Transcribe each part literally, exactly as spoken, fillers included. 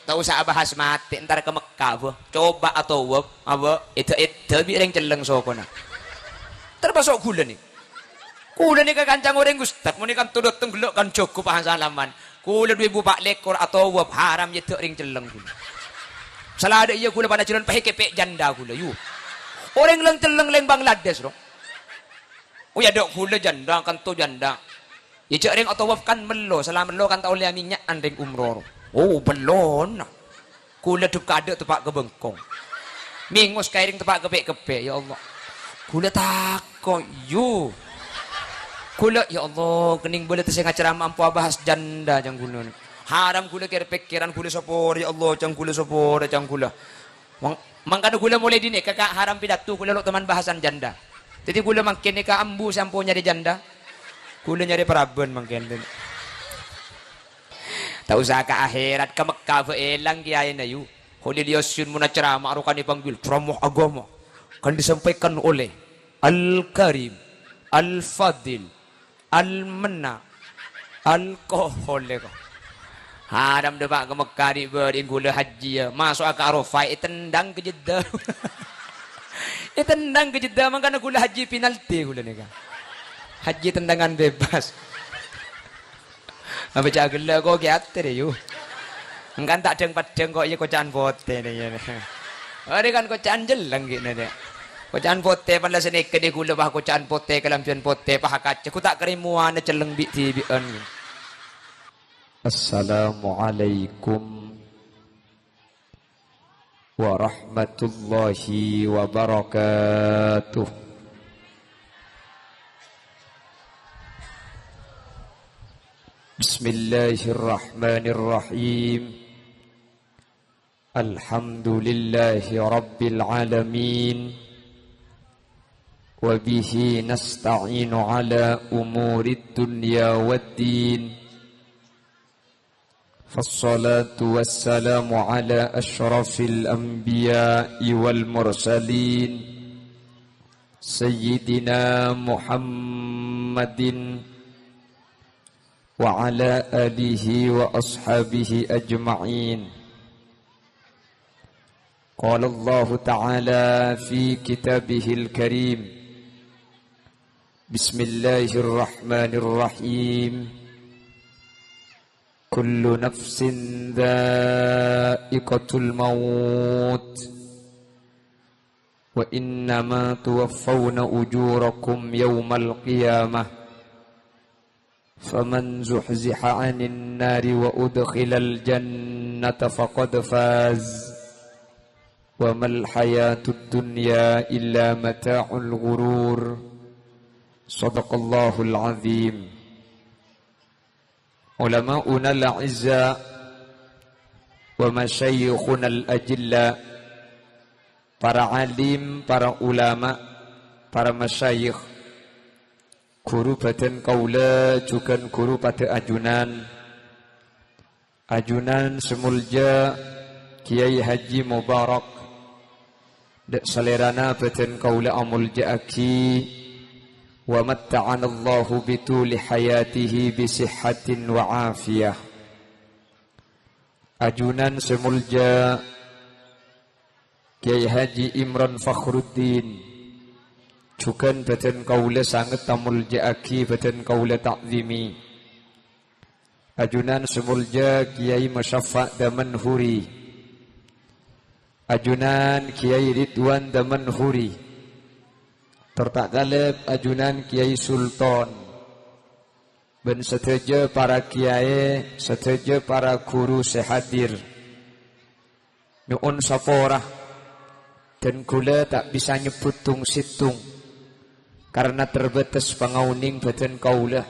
Ta' osa abahas matè, entar ka Mekkah, bâ. Coba atowaf, abâ, èdhâ-èdhâ bi' rèng celleng sokona. Termasuk ghulâ nè. Ghulâ nèka kancana orèng, Ustad, mon è kanto dâteng ghellâ' kan jhâgâ pas salaman. Ghulâ du èbu pa' lèkor atowaf, haram èdhâ rèng celleng ghulâ. Saladhâ iyâ ghulâ panajjhulan pahèkè pè' janda ghulâ, yu. Orèng lèng celleng lèng Bangladesh, ro. Oh, iyâ, dâ' ghulâ janda, kanto janda. Iyâ, jhâ' rèng atowaf kan mello, sala mello kan ta' ollè amènnya'an rèng umroh. Oh, bellonna. Ghulâ dhâp kadâ' teppa' ka bengkong. Mèngos ka èrèng teppa' ka pè'-keppè', ya Allah. Ghulâ tako', yu. Ghulâ, ya Allah, kennèng bâlâ tè sè ngacerama ampo abahas janda, ca'na ghulâ. Haram ghulâ kèr-pèkkèran ghulâ saporè, ya Allah, ca'na ghulâ saporè, ca'na ghulâ. Mang-, mangkana ghulâ molaè dinè, ka, ka haram pidato, ghulâ lo' teman bahasan janda. Dhâddhi ghulâ mangkèn nèka ambu sè ampo nyarè janda. Ghulâ nyarè parabân mangkèn. Ta' osa ka akhèrat, ka Mekkah bâ' èlang kèyaèna, yu. Khalil Yasin mon acerama arokan èpanggil, ceramah agama. Kan disampaikan oleh Al-Karim, Al-Fadil, Al-Menna, alkohol, ya, kok. Haram dâpa' ka Mekkah, dhi' bâdhi ghulâ hajjiyâ. Maso'a ka Arafah, ètendhâng ka Jeddah. Ètendhâng ka Jeddah, mangkana ghulâ hajji penalti ghulâ nèka. Hajji tendangan bebas. Apa ca'na ghellâ' kok ghi' atè rè, yu. Engkan ta' dhâng-paddhâng kok iyâ koca'an potè nè, iyâ. Arè kan koca'an celleng ghi' nè, dâ'. Koca'an potè, pan la sanèka dhi ghulâ, pas koca'an potè, kalambhiyân potè, pas kaca, ghu ta' karèmowana celleng bi'-dhibi'ân. Assalamualaikum warahmatullahi wabarakatuh. Bismillahirrahmanirrahim. Alhamdulillahi rabbil alamin. Wa bihi nasta'inu ala umurid dunya waddin. Fassalatu wassalamu ala asyrafil anbiya'i wal mursalin, Sayyidina Muhammadin wa ala alihi wa ashabihi ajma'in. Qala Allahu ta'ala fi kitabihil karim. Bismillahirrahmanirrahim. Kullu nafsin dha'iqatul maut. Wa innama tuwaffawna ujurakum yawmal qiyamah. Faman zuhziha 'anin nari wa udkhilal jannata faqad faz. Wa mal hayatud dunya illa mata'ul ghurur. Shadaqallahul azim. Ulama'unal a'izza wa masyayikhunal ajilla, para alim, para ulama, para masyayikh, ghuru bhâdhân kaulâ jhughân ghuru padâ ajunan, ajunan sè molja Kèyaè Haji Mubarak, dâ' salèrana bhâdhân kaulâ amolja'aghi, wa matta'anallahu bituli hayatihi bisihhatin wa afiyah. Ajunan sè molja Kèyaè Haji Imron Fakhruddin, jhughân bhâdhân kaulâ sanget amolja'aghi, bhâdhân kaulâ ta'zimi. Ajunan sè molja Kèyaè Masyafa' Damanhuri, ajunan Kèyaè Ridwan Damanhuri, tor ta' kalèp ajunan Kèyaè Sultan, bân sadhâjâ para kèyaè, sadhâjâ para ghuru sè hadir. Nyo'on sapora, dân kaulâ ta' bisa nyebbhut tong-sèttong, karna terbatas pangaonèng bhâdhân kaulâ.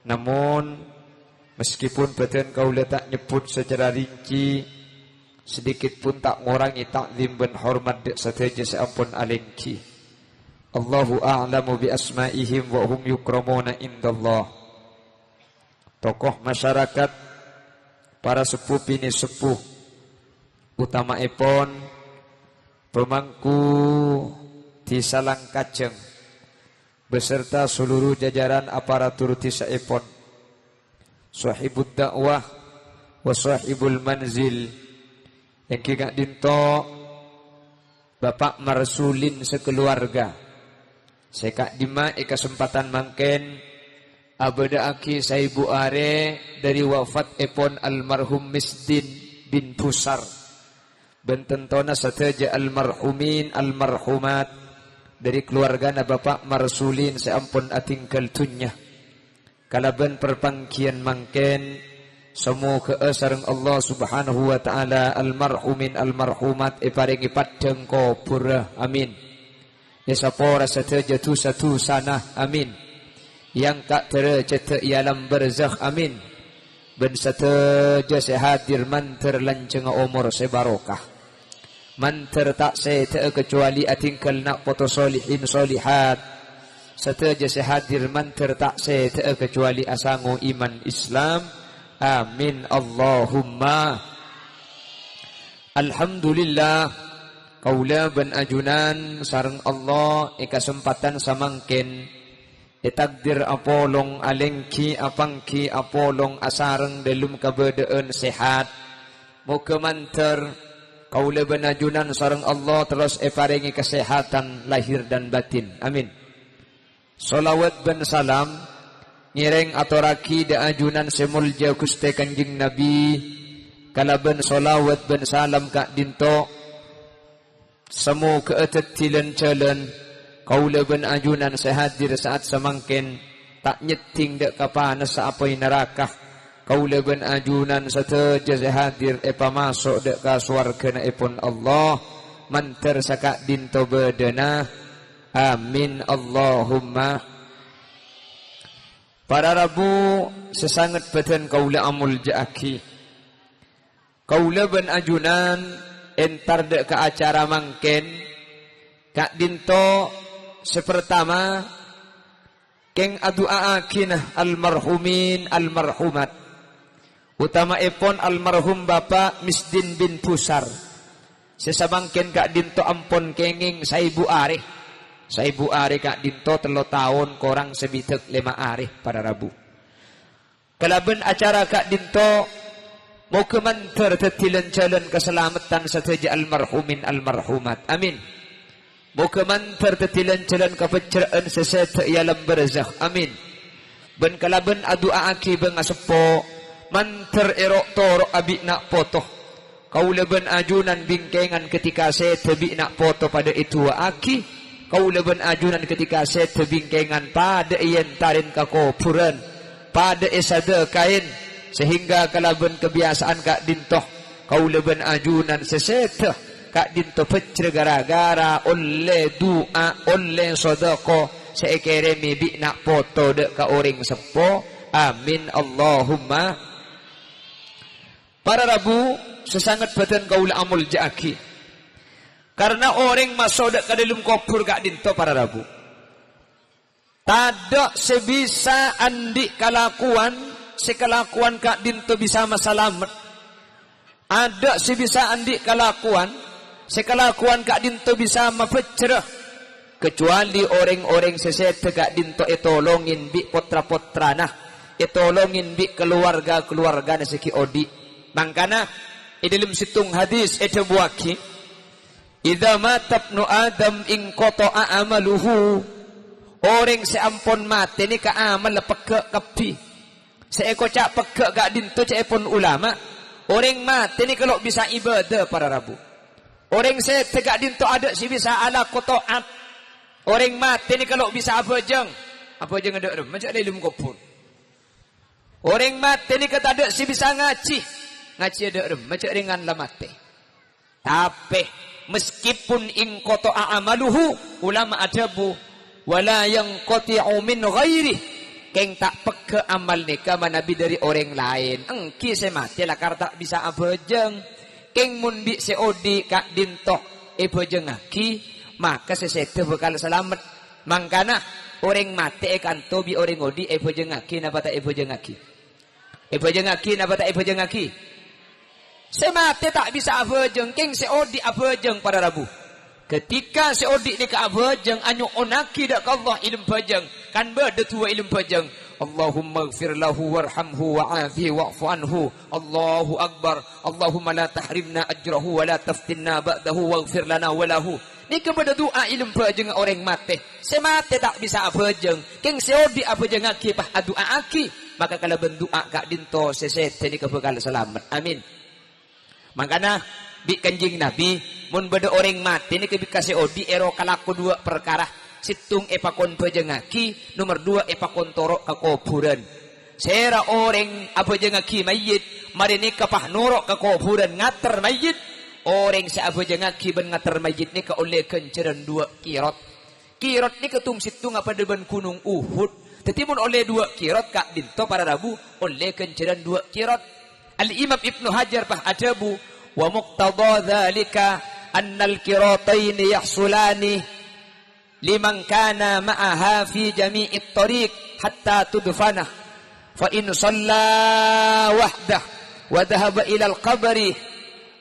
Namon, meskipun bhâdhân kaulâ ta' nyebbhut sacara rinci, sedikit pun ta' ngorangè ta'zim bân hormat dâ' sadhâjâ sè ampon alèngghi. Allahu a'lamu bi asma'ihim wa hum yukramuna indallah. Tokoh masyarakat, para seppo binè' seppo, otama'èpon pamangku Dhisa Langkajâng beserta seluruh jajaran aparatur dhisa'èpon, sohibud da'wah, Wa sahibul manzil, èngghi ka'dinto Bapa' Marsulin sakalowarga, sè ka'dimma è kasempadhân mangkèn abâdâ'aghi saèbu arè dâri wafatèpon almarhum Misdin bin Busar, bân tantona sadhâjâ almarhumin almarhumat dâri kalowargana Bapa' Marsulin sè ampon atinggal dhunnya. Kalabân parpangghiyân mangkèn, samoghâ'â sareng Allah Subhanahu wa Ta'ala almarhumin almarhumat èparèngè paddhâng kobhurrâ. Amin. Èsapora sadhâjâ dhusa-dhusana. Amin. Èangka' dârâjhâddhâ è alam barzakh. Amin. Bân sadhâjâ sè hadir mandhâr lanjhângnga omor sè barokah. Mandhâr ta' sèdhâ'â kacobâli atinggal na' poto solihin solihat. Sadhâjâ sè hadir mandhâr ta' sèdhâ'â kacobâli asango iman Islam. Amin, Allahumma. Alhamdulillah, kaulâ bân ajunan sareng Allah è kasempadhân samangkèn ètakdir apolong alèngghi apangghi apolong asareng dâlem kabâdâ'ân sehat. Moghâ mandhâr kaulâ bân ajunan sareng Allah terros èparèngè kasehadhân lahir dan batin. Amin. Sholawat bân salam ngèrèng atorraghi dâ' ajunan sè molja Ghustè Kanjeng Nabi, kalabân sholawat bân salam ka'dinto. Samoghâ'â dhâddhi lan-jhâlân kaulâ bân ajunan sè hadir sa'at samangkèn ta' nyeddhing dâ' ka panassa apoy naraka. Kaulâ bân ajunan sadhâjâ sè hadir èpamaso' dâ' ka sowarghâna èpon Allah, mandhâr saka'dinto bâdâna. Amin, Allahumma. Para rabu sè sanget bâdân kaulâ amolja'aghi. Kaulâ bân ajunan entar dâ' ka acara mangkèn, ka'dinto sè partama, kèng adu'a'aghina almarhumin almarhumat, otama'èpon almarhum Bapa' Misdin bin Busar, sè samangkèn ka'dinto ampon kèngèng saèbu arè. Saèbu arè ka'dinto tello taon korang sabidhâk lèma arè, para rabu. Kalabân acara ka'dinto, moghâ mandhâr dhâddhi lan-jhâlân kasalameddhân sadhâjâ almarhumin almarhumat. Amin. Moghâ mandhâr dhâddhi lan-jhâlân kapajjhrâ'ân sè sèdhâ è alam barzakh. Amin. Bân kalabân adu'a'aghi bângaseppo, mandhâr èro'-toro' abi'na poto. Kaulâ bân ajunan bingkèngan ghâtèka sèdhâ bi'na poto padâ èdu'a'aghi. Kaulâ bân ajunan ghâtèka sèdhâ bingkèngan padâ èentarè ka kobhurân, padâ èsadhâkaè, sehingga kalabân kabiyasaan ka'dinto, kaulâ bân ajunan sè sèdhâ ka'dinto pajjhrâ ghârâ-ghârâ ollè du'a, ollè sadâka sè èkèrèmè bi'na poto dâ' ka orèng seppo. Amin, Allahumma. Para rabu sè sanget bâdân kaulâ amolja'aghi. Karna orèng maso' dâ' ka dâlem kobhur ka'dinto, para rabu, tadâ' sè bisa andi' kalakowan sè kalakowan ka'dinto bisa masalamet. Adâ' sè bisa andi' kalakowan sè kalakowan ka'dinto bisa mapajjhrâ, kacobâli orèng-orèng sè sèdhâ ka'dinto ètolongè bi' potra-potrana, ètolongè bi' kalowarga-kalowargana sè ghi' odi'. Mangkana, è dâlem sèttong hadis èdhâbuwaghi, "Idza mata ibnu Adam inqata'a amaluhu." Orèng sè ampon matè nèka amalla pegghâ' kabbhi. Sè èkoca' pegghâ' ka'dinto ca'èpon ulama, orèng matè nèka lo' bisa ibâdâ, para rabu. Orèng sèdhâ ka'dinto adâ' sè bisa alako to'at. Orèng matè nèka lo' bisa abhâjâng. Abhâjâng adâ' remma jhâ' dâlem kobhur. Orèng matè nèka tadâ' sè bisa ngajhi. Ngajhi adâ' remma jhâ' rèngan la matè. Tapè, meskipun inqata'a amaluhu, ulama adhâbu, "Wa la yanqati'u min ghairih." Kèng ta' pegghâ' amal nèka manabi dâri orèng laèn. Èngghi sè matè lakar ta' bisa abhâjâng. Kèng mon bi' sè odi' ka'dinto èbhâjângngaghi, maka sè sèdhâ bhâkal salamet. Mangkana, orèng matè èkanto bi' orèng odi' èbhâjângngaghi napa ta' èbhâjângngaghi? Èbhâjângngaghi napa ta' èbhâjângngaghi? Sè matè ta' bisa abhâjâng, kèng sè odi' abhâjâng, para rabu. Ghâtèka sè odi' nèka abhâjâng, anyo'onnaghi dâ' ka Allah èlem bhâjâng, kan bâdâ duwâ èlem bhâjâng. Allahummaghfir lahu warhamhu wa'afihi wa'fu anhu. Allahu Akbar. Allahumma la tahrimna ajrahu wa la taftinna ba'dahu waghfir lana wa lahu. Nèka bâdâ du'a è lambâjângnga orèng matè. Sè matè ta' bisa abhâjâng, kèng sè odi' abhâjângngaghi pas adu'a'aghi, maka kalabân du'a ka'dinto sè sèdhâ nèka bhâkal salamet. Amin. Mangkana, bi' Kanjeng Nabi, mon bâdâ orèng matè nèka bi' ka sè odi' èro kalako duwâ' parkara. Sèttong èpakon bhâjângngaghi, nomer duwâ' èpakon toro' ka kobhurân. Sèra orèng abhâjângngaghi mayyit, marè nèka pas noro' ka kobhurân ngater mayyit, orèng sè abhâjângngaghi bân ngater mayyit nèka ollè ghânjhârân duwâ' kirot. Kirot nèka tong-sèttonga padâ bân Ghunong Uhud. Dhâddhi mon ollè duwâ' kirot ka'dinto para rabu, ollè ghânjhârân duwâ' kirot. Al-Imam Ibnu Hajar pas adhâbu, "Wa muqtadha dzalika annal qirataini yahsulani liman kana ma'aha fi jami'it thariq hatta tudfana. Fa in shalla wahdah wa dhahaba ilal qabri."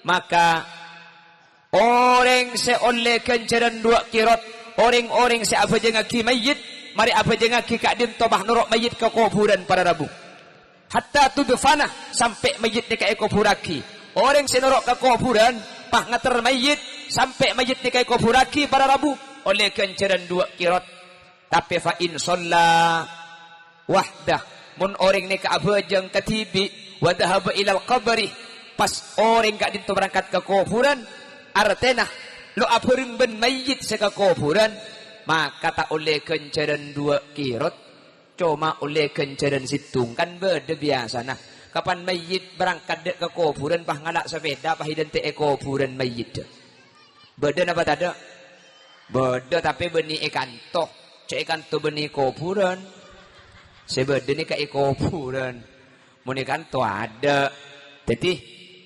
Maka orèng sè ollè ghânjhârân duwâ' kirot, orèng-orèng sè abhâjângngaghi mayyit, marè abhâjângngaghi ka'dinto pas noro' mayyit ka kobhurân para rabu. Hatta tudfana, sampè' mayyit nèka èkobhurraghi. Orèng sè noro' ka kobhurân, pas ngater mayyit, sampè' mayyit nèka èkobhurraghi para rabu, ollè ghânjhârân duwâ' kirot. Tapè fa in shalla wahdah, mon orèng nèka abhâjâng kadhibi', wa dhahaba ilal qabri, pas orèng ka'dinto berangkat ka kobhurân, artèna lo' abhâreng bân mayyit sè ka kobhurân, maka ta' ollè ghânjhârân duwâ' kirot, coma ollè ghânjhârân sèttong, kan bâdâ biyasana. Kapan mayyit berangkat dâ' ka kobhurân, pas ngala' sapèda, pas èdântè' è kobhurân mayyit. Bâdâ napa tadâ'? Bâdâ, tapè bânnè è kanto. Cè' è kanto bânnè kobhurân. Sè bâdâ nèka è kobhurân. Mon è kanto adâ'. Dhâddhi,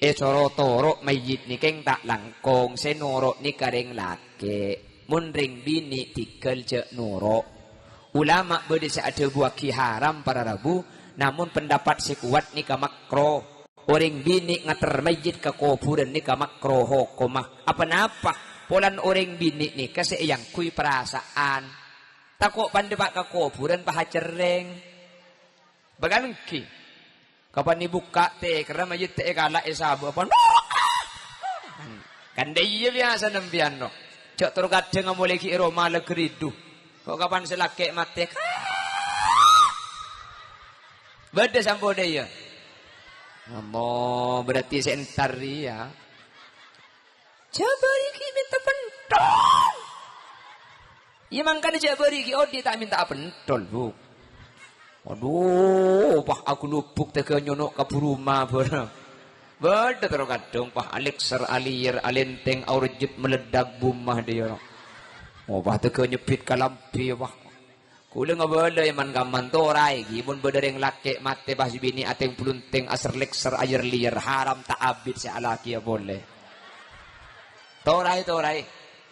èsoro toro' mayyit nèka ta' langkong. Sè noro' nèka rèng lakè'. Mon rèng binè' tèghâl jhâ' noro'. Ulama bâdâ sè adhâbuwâghi haram para rabu, namong pendapat sè kowat nèka makro. Orèng binè' ngater mayyit ka kobhurân nèka makro hokomma. Aponapa? Polana orèng binè' nèka sè èangghuy parasa'an. Tako' pandâpa' ka kobhurân pas acerrèng. Bâkal ènggi. Kapan èbukka' tèkerra mayyit ta' èkala' èsabâ', apa? Kan dâ' iyâ biyasana sampèyan, no. Jhâ' tor kadhâng amolè ghi' è roma la ghâridhu. Kok kapan sè lakè' matè? Bâdâ samponna, iyâ. Allah, berarti sè entar, iyâ. Jhâ' bâri' ghi' mènta pentol. Iyâ, mangkana jhâ' bâri' ghi' odi' ta' mènta pentol, Bu. Adu, pas aghulubuk tèghâ nyono' ka buruma, bârâ. Bâdâ terro kadhâng, pas alèkser, alèyèr, alèntèng, aorjhât, meledak, bumma, dâ' iyâ. Oh, pas tèghâ nyebbhit kalambhi, pas. Kaulâ ngabâlâ è man-kamman, toraè, ghi, mon bâdâ rèng lakè' matè pas binè' atèng-bluntèng, aser-lèkser, ayèr-lèyèr, haram ta' abit sè alakèya polè. Toraè, toraè.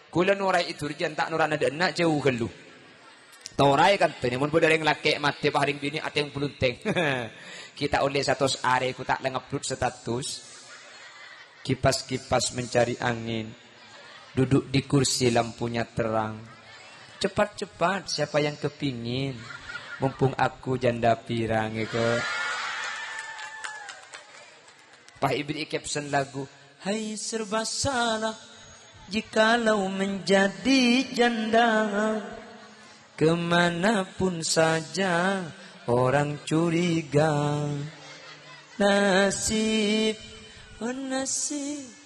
Kaulâ noraè è durjân, ta' nora'na dâ' enna' jhâu ghâllu. Toraè kantènè, mon bâdâ rèng lakè' matè pas rèng binè' atèng-bluntèng. Ghi ta' ollè satos arè, ghu ta' la ngupload status. Kipas-kipas mencari angin. Duduk di kursi lampunya terang. Cepat-cepat, siapa yang kepingin? Mumpung aku janda pirang, ya, kok. Pas èbèrri'i caption lagu, "Hai serba salah, jikalau menjadi janda." Kemanapun saja orang curiga. Nasib, oh nasib.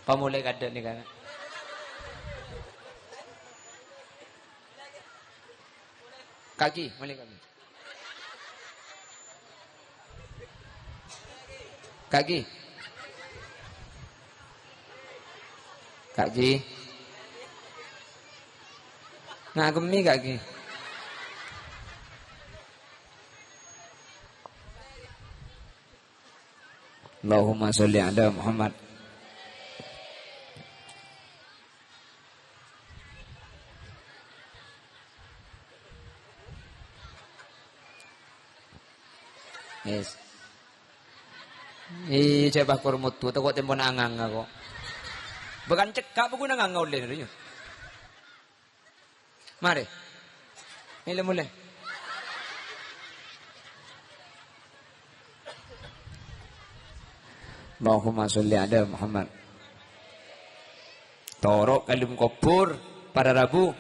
Pamolè kadâ' nèka. Ka'aghi, molè ka'aghi. Ka'aghi. Ka'aghi. Ngakemmi ka'aghi. Allahumma sholli ala Muhammad. Yes. Iyâ, jhâ' pas kor moto, tako' tempona anganga kok. Bâkal cekka' pokokna anganga ollè, iyâ. Marè. Mèlè molè. Allahumma sholli ala Muhammad. Toro' ka dâlem kobhur, para rabu,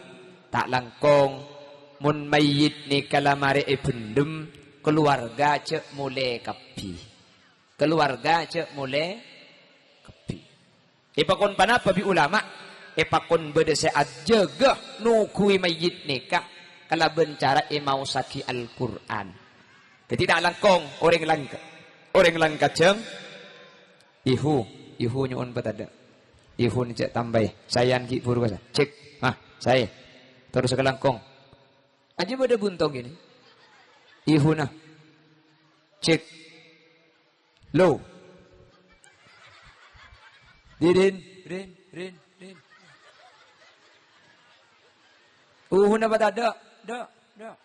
ta' langkong. Mon mayyit nèka la marè èbhendhem, kalowarga jhâ' molè kabbhi. Kalowarga jhâ' molè kabbhi. Èpakon ponapa bi' ulama? Èpakon bâdâ sè ajâgâ noghuwi mayyit nèka kalabân cara èmaossaghi Al-Qur'an. Dhâddhi ta' langkong orèng langka-, orèng langkajâng, ihu, ihu nyo'on patadâ'. Ihu nèka tambai. Saèyan ghi' buru kasa. Cek. Ah, saè. Terros ka langkong. Ajâ bâdâ bunto gini. Ihuna. Cek. Lo. Didin, rin, rin, rin. Uhuna patadâ', dâ', dâ'.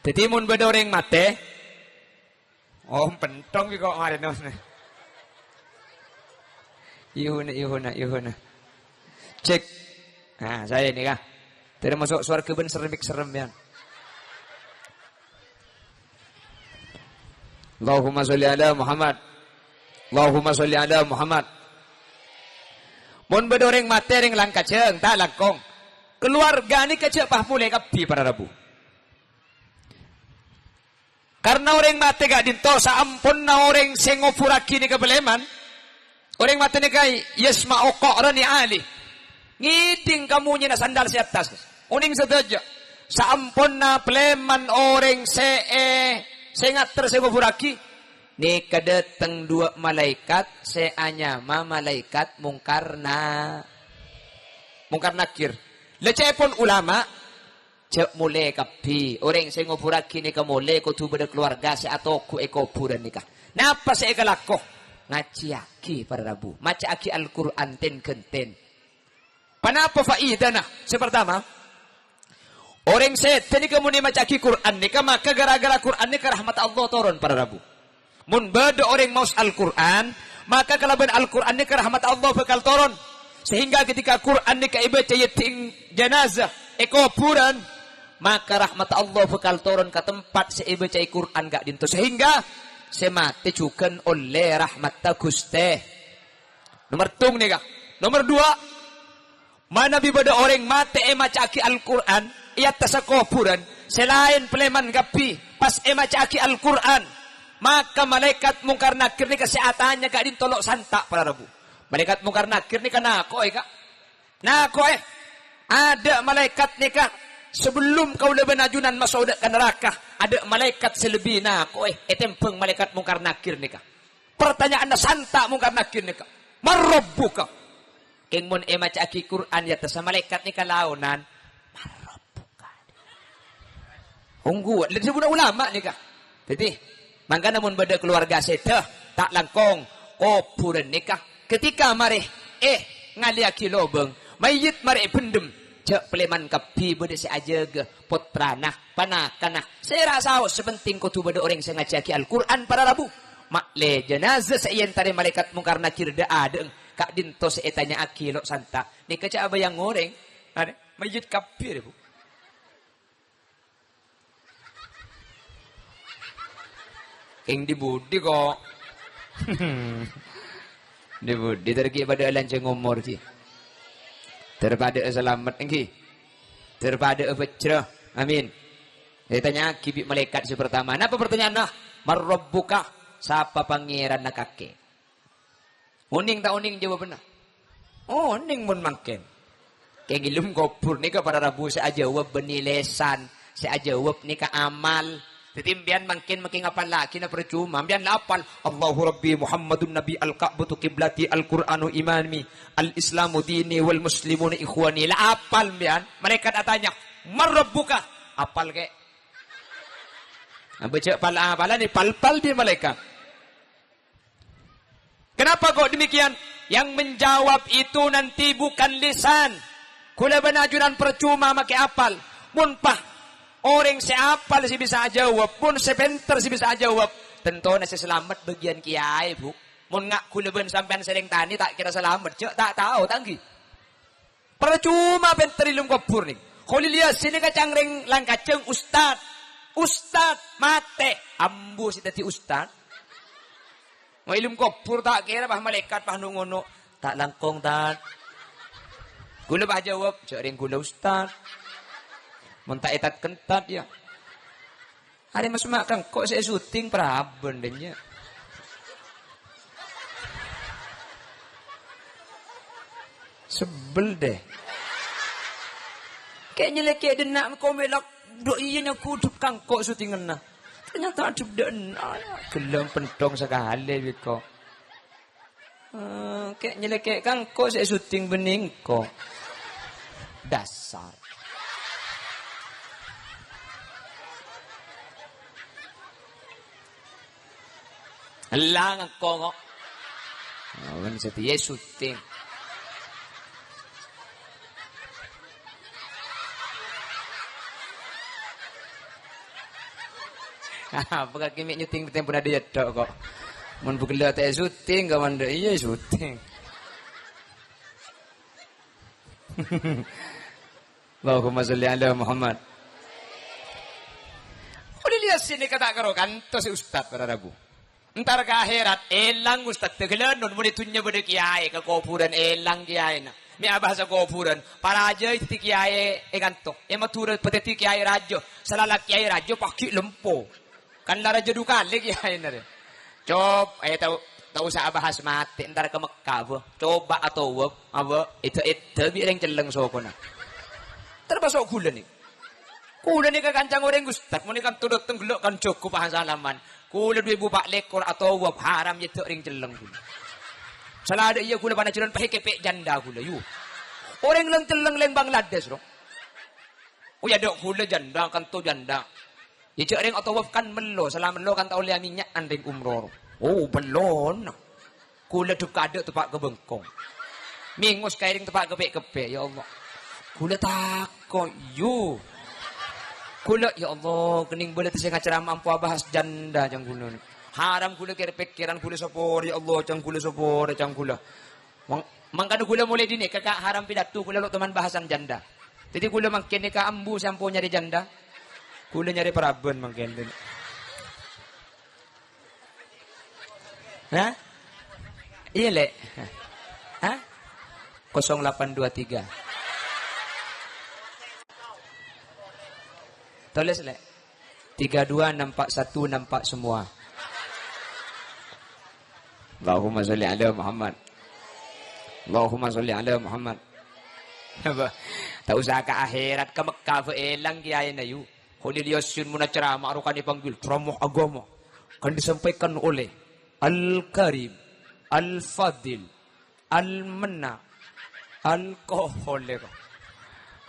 Dhâddhi, mon bâdâ orèng matè, Oh, pentong ki kok marèna. Ihuna, ihuna, ihuna. Cek. Nah, saè nèka. Termasuk sowarga bân serrem-serrem, ya. Allahumma sholli ala Muhammad. Allahumma sholli ala Muhammad. Mon bâdâ orèng matè, orèng langkajâng, ta' langkong. Kalowarga nèka jhâ' pas molè kabbhi para rabu. Karna orèng matè ka'dinto saamponna orèng sè ngobhurraghi nèka palèman, orèng matè nèka yasma'u qa'ra ni'ali. Ngèdhing kamonyèna sandal sè attas. Onèng sadhâjâ. Saamponna palèman orèng sè, eh, sè ngater sè ngobhurraghi, nèka dâteng duwâ' malaèkat sè anyama malaèkat Mungkar Na-, Mungkar Nakir. Lha ca'èpon ulama, Jhâ' molè kabbhi. Orèng sè ngobhurraghi nèka molè kodhu bâdâ kalowarga sè atoghu' è kobhurân nèka. Napa sè èkalako? Ngajhiyaghi para rabu. Maca'aghi Al-Qur'an ten-ghânten. Ponapa faidana? Sè partama, orèng sèdhâ nèka mon èmaca'aghi Qur'an nèka, maka gara-gara Qur'an nèka rahmat Allah toron para rabu. Mon bâdâ orèng maos Al-Qur'an, maka kalabân Al-Qur'an nèka rahmat Allah bhâkal toron. Sehingga ketika Qur'an nèka èbâca è dhinèng janazah, è kobhurân, maka rahmat Allah bhâkal toron ka tempat sè èbâca'è Qur'an ka'dinto. Sehingga sè matè jhughân ollè rahmatta Ghustè. Nomer tung nèka. Nomer duwâ', Manabi bâdâ orèng matè èmaca'aghi Al-Qur'an è attassa kobhurân, sè laèn palèman kabbhi, pas èmaca'aghi Al-Qur'an, maka malaèkat Mungkar Nakir nèka sè atanya ka'dinto lo' santa', para rabu. Malaèkat Mungkar Nakir nèka nako'è, Ka'. Nako'è. Adâ' malaèkat nèka, sabellum kaulâ bân ajunan maso' dâ' ka naraka, adâ' malaèkat sè lebbi nako'è ètembhâng malaèkat Mungkar Nakir nèka. Partanya'anna santa' Mungkar Nakir nèka, "Man rabbuka?" Kèng mon èmaca'aghi Qur'an è attassa malaèkat nèka laonan, "Man rabbuka?" Ongghu, lha dhâbuna ulama nèka. Dhâddhi, mangkana mon bâdâ kalowarga sèdhâ, ta' langkong, kobhurân nèka. Ketika marè, eh, ngalèyaghi lobâng, mayyit marè èbhendhem, jhâ' palèman kabbhi bâdâ sè ajâgâ, pottrana, panakanna, sèra saos, sè penting kodhu bâdâ orèng sè ngajhiyaghi Al-Qur'an para rabu. Ma'lè janaza sè èentarè malaèkat Mungkar Nakir dâ'-adâ'eng, ka'dinto sè ètanya'aghi lo' santa'. Nèka jhâ' abâjâng orèng. Arè, mayyit kabbhi, Bu. Kèng dhi-budhi, kok. Dhi-budhi, ter ghi' padâ lanjhâng omor, ghi. Ter padâ'â salamet, èngghi. Ter padâ'â bhâjrâ. Amin. Ètanya'aghi bi' malaèkat sè partama. Napa partanya'anna? "Man rabbuka?" Sapa pangèranna kakè? Onèng ta' onèng jawabanna? Onèng mon mangkèn. Kèng è dâlem kobhur nèka para rabu sè ajâwâb bânnè lèsan, sè ajâwâb nèka amal. Dhâddhi, sampèyan mangkèn makè ngapallaghi na parcoma. Sampèyan la apal, "Allahu Rabbi, Muhammadun Nabi, Al-Ka'batu Qiblati, Al-Qur'anu Imami, Al-Islamu Dini, Wal Muslimuna Ikhwani." La apal sampèyan. Malaèkat atanya, "Man Rabbuka?" Apal kè? Abâ' jhâ' pal-apalan èpal-pal bi' malaèkat. Kenapa kok demikian? Yang menjawab itu nanti bukan lisan. Kaulâ bân ajunan parcoma makè apal. Mon pas orèng sè apal sè bisa ajâwâb, mon sè pènter sè bisa ajâwâb, tantona sè salamet bâgiyân kèyaè, Bu. Mon nga' kaulâ bân sampèyan sè rèng tanè, ta' kèra salamet, jhâ' ta' tao, ta' ènggi. Parcoma pènter è lem kobhur nè. Kholil Yasin nèka ca'na rèng Langkajâng ustad. Ustad matè, ambu sè dhâddhi ustad. Mon è lem kobhur ta' kèra pas malaèkat pas no-ngono. Ta' langkong, Tad. Kaulâ pas jâwâb, "Jhâ' rèng kaulâ, Ustad." Mon ta' ètat-kentat, ya. Arè mas ma' kangko' sè èsuting paraban, dâ' iyâ. Sebel, deh. Kè' nyelekè' dâ' enna' ko' mèlok, dâ' iyâ nyaku dâ' kangko' sutinganna. Ternyata dâ' dâ' enna', ghellâ' pentong sakalè, bi' ko'. Eh, kè' nyelekè' kangko' sè èsuting bânnè engko'. Dasar. Ella engko' ko'. Lawan satèya èsuting. Apa kakè mè' nyuting tempona dâ' iyâ tok ko'. Mon bu ghellâ' ta' èsuting, kaman dâ' iyâ èsuting. Allahumma sholli ala Muhammad. Kholil Yasin nèka ta' karo kantos, Ustad, para rabu. Entar ka akhèrat, èlang ustad, ghâlânon mon è dhunnya bâdâ kèyaè ka kobhurân, èlang kèyaèna. Mè' abhâsa kobhurân, parajâ dhâddhi kèyaè è kanto. È Madhurâ dhâddhi kèyaè rajâ, salala kèyaè rajâ paghi' lempo. Kan la rajâ du kalè kèyaèna rè. Cob, eh, tao, ta' osa abhâsa matè, entar ka Mekkah, bâ. Coba atowaf, abâ, èdhâ-èdhâ bi' rèng celleng sokona. Termasuk ghulâ nè. Ghulâ nèka kancana orèng ustad, mon è kanto dâteng ghellâ' kan jhâghu pas salaman. Ghulâ du èbu pa' lèkor atowaf, haram èdhâ' rèng celleng ghulâ. Sala dâ' iyâ ghulâ panajjhuran pahèkè pè' janda ghulâ, yu. Orèng lèng-celleng lèng Bangladesh, ro. Oh, ya, dâ' ghulâ janda, kanto janda. Iyâ, jhâ' rèng atowaf kan mello, sala mello kan ta' ollè amènynya'an rèng umroh, ro. Oh, mellona. Ghulâ dhu-kadhu teppa' ka bengkong. Mèngos ka orèng teppa' ka pè'-keppè', ya Allah. Ghulâ tako', yu. Ghulâ, ya Allah, kennèng bâlâ sè ngacerama ampo abhâhas janda, ca'na ghulâ. Haram ghulâ kèr-pèkkèran ghulâ saporè, ya Allah, ca'na ghulâ saporè, ca'na ghulâ. Mang-, mangkana ghulâ molaè dinèka, Ka', haram pidato ghulâ lo' toman bhâhasana janda. Dhâddhi ghulâ mangkèn nèka ambu sè ampo nyarè janda. Ghulâ nyarè paraban mangkèn. Hah? Iyâ, Lè'. Hah? Kosong delapan dua tiga. Tulis, Lè'. Tiga dua nampak satu, nampak semua. Allahumma sholli ala Muhammad. Allahumma sholli ala Muhammad. Apa? Ta' osa ka akhèrat, ka Mekkah bhâi èlang kèyaèna, yu. Kholil Yasin mon acerama rokan èpanggil ceramah agama. Kan disampaikan oleh Al-Karim, Al-Fadil, Al-Menna, alkohol, ya, kok.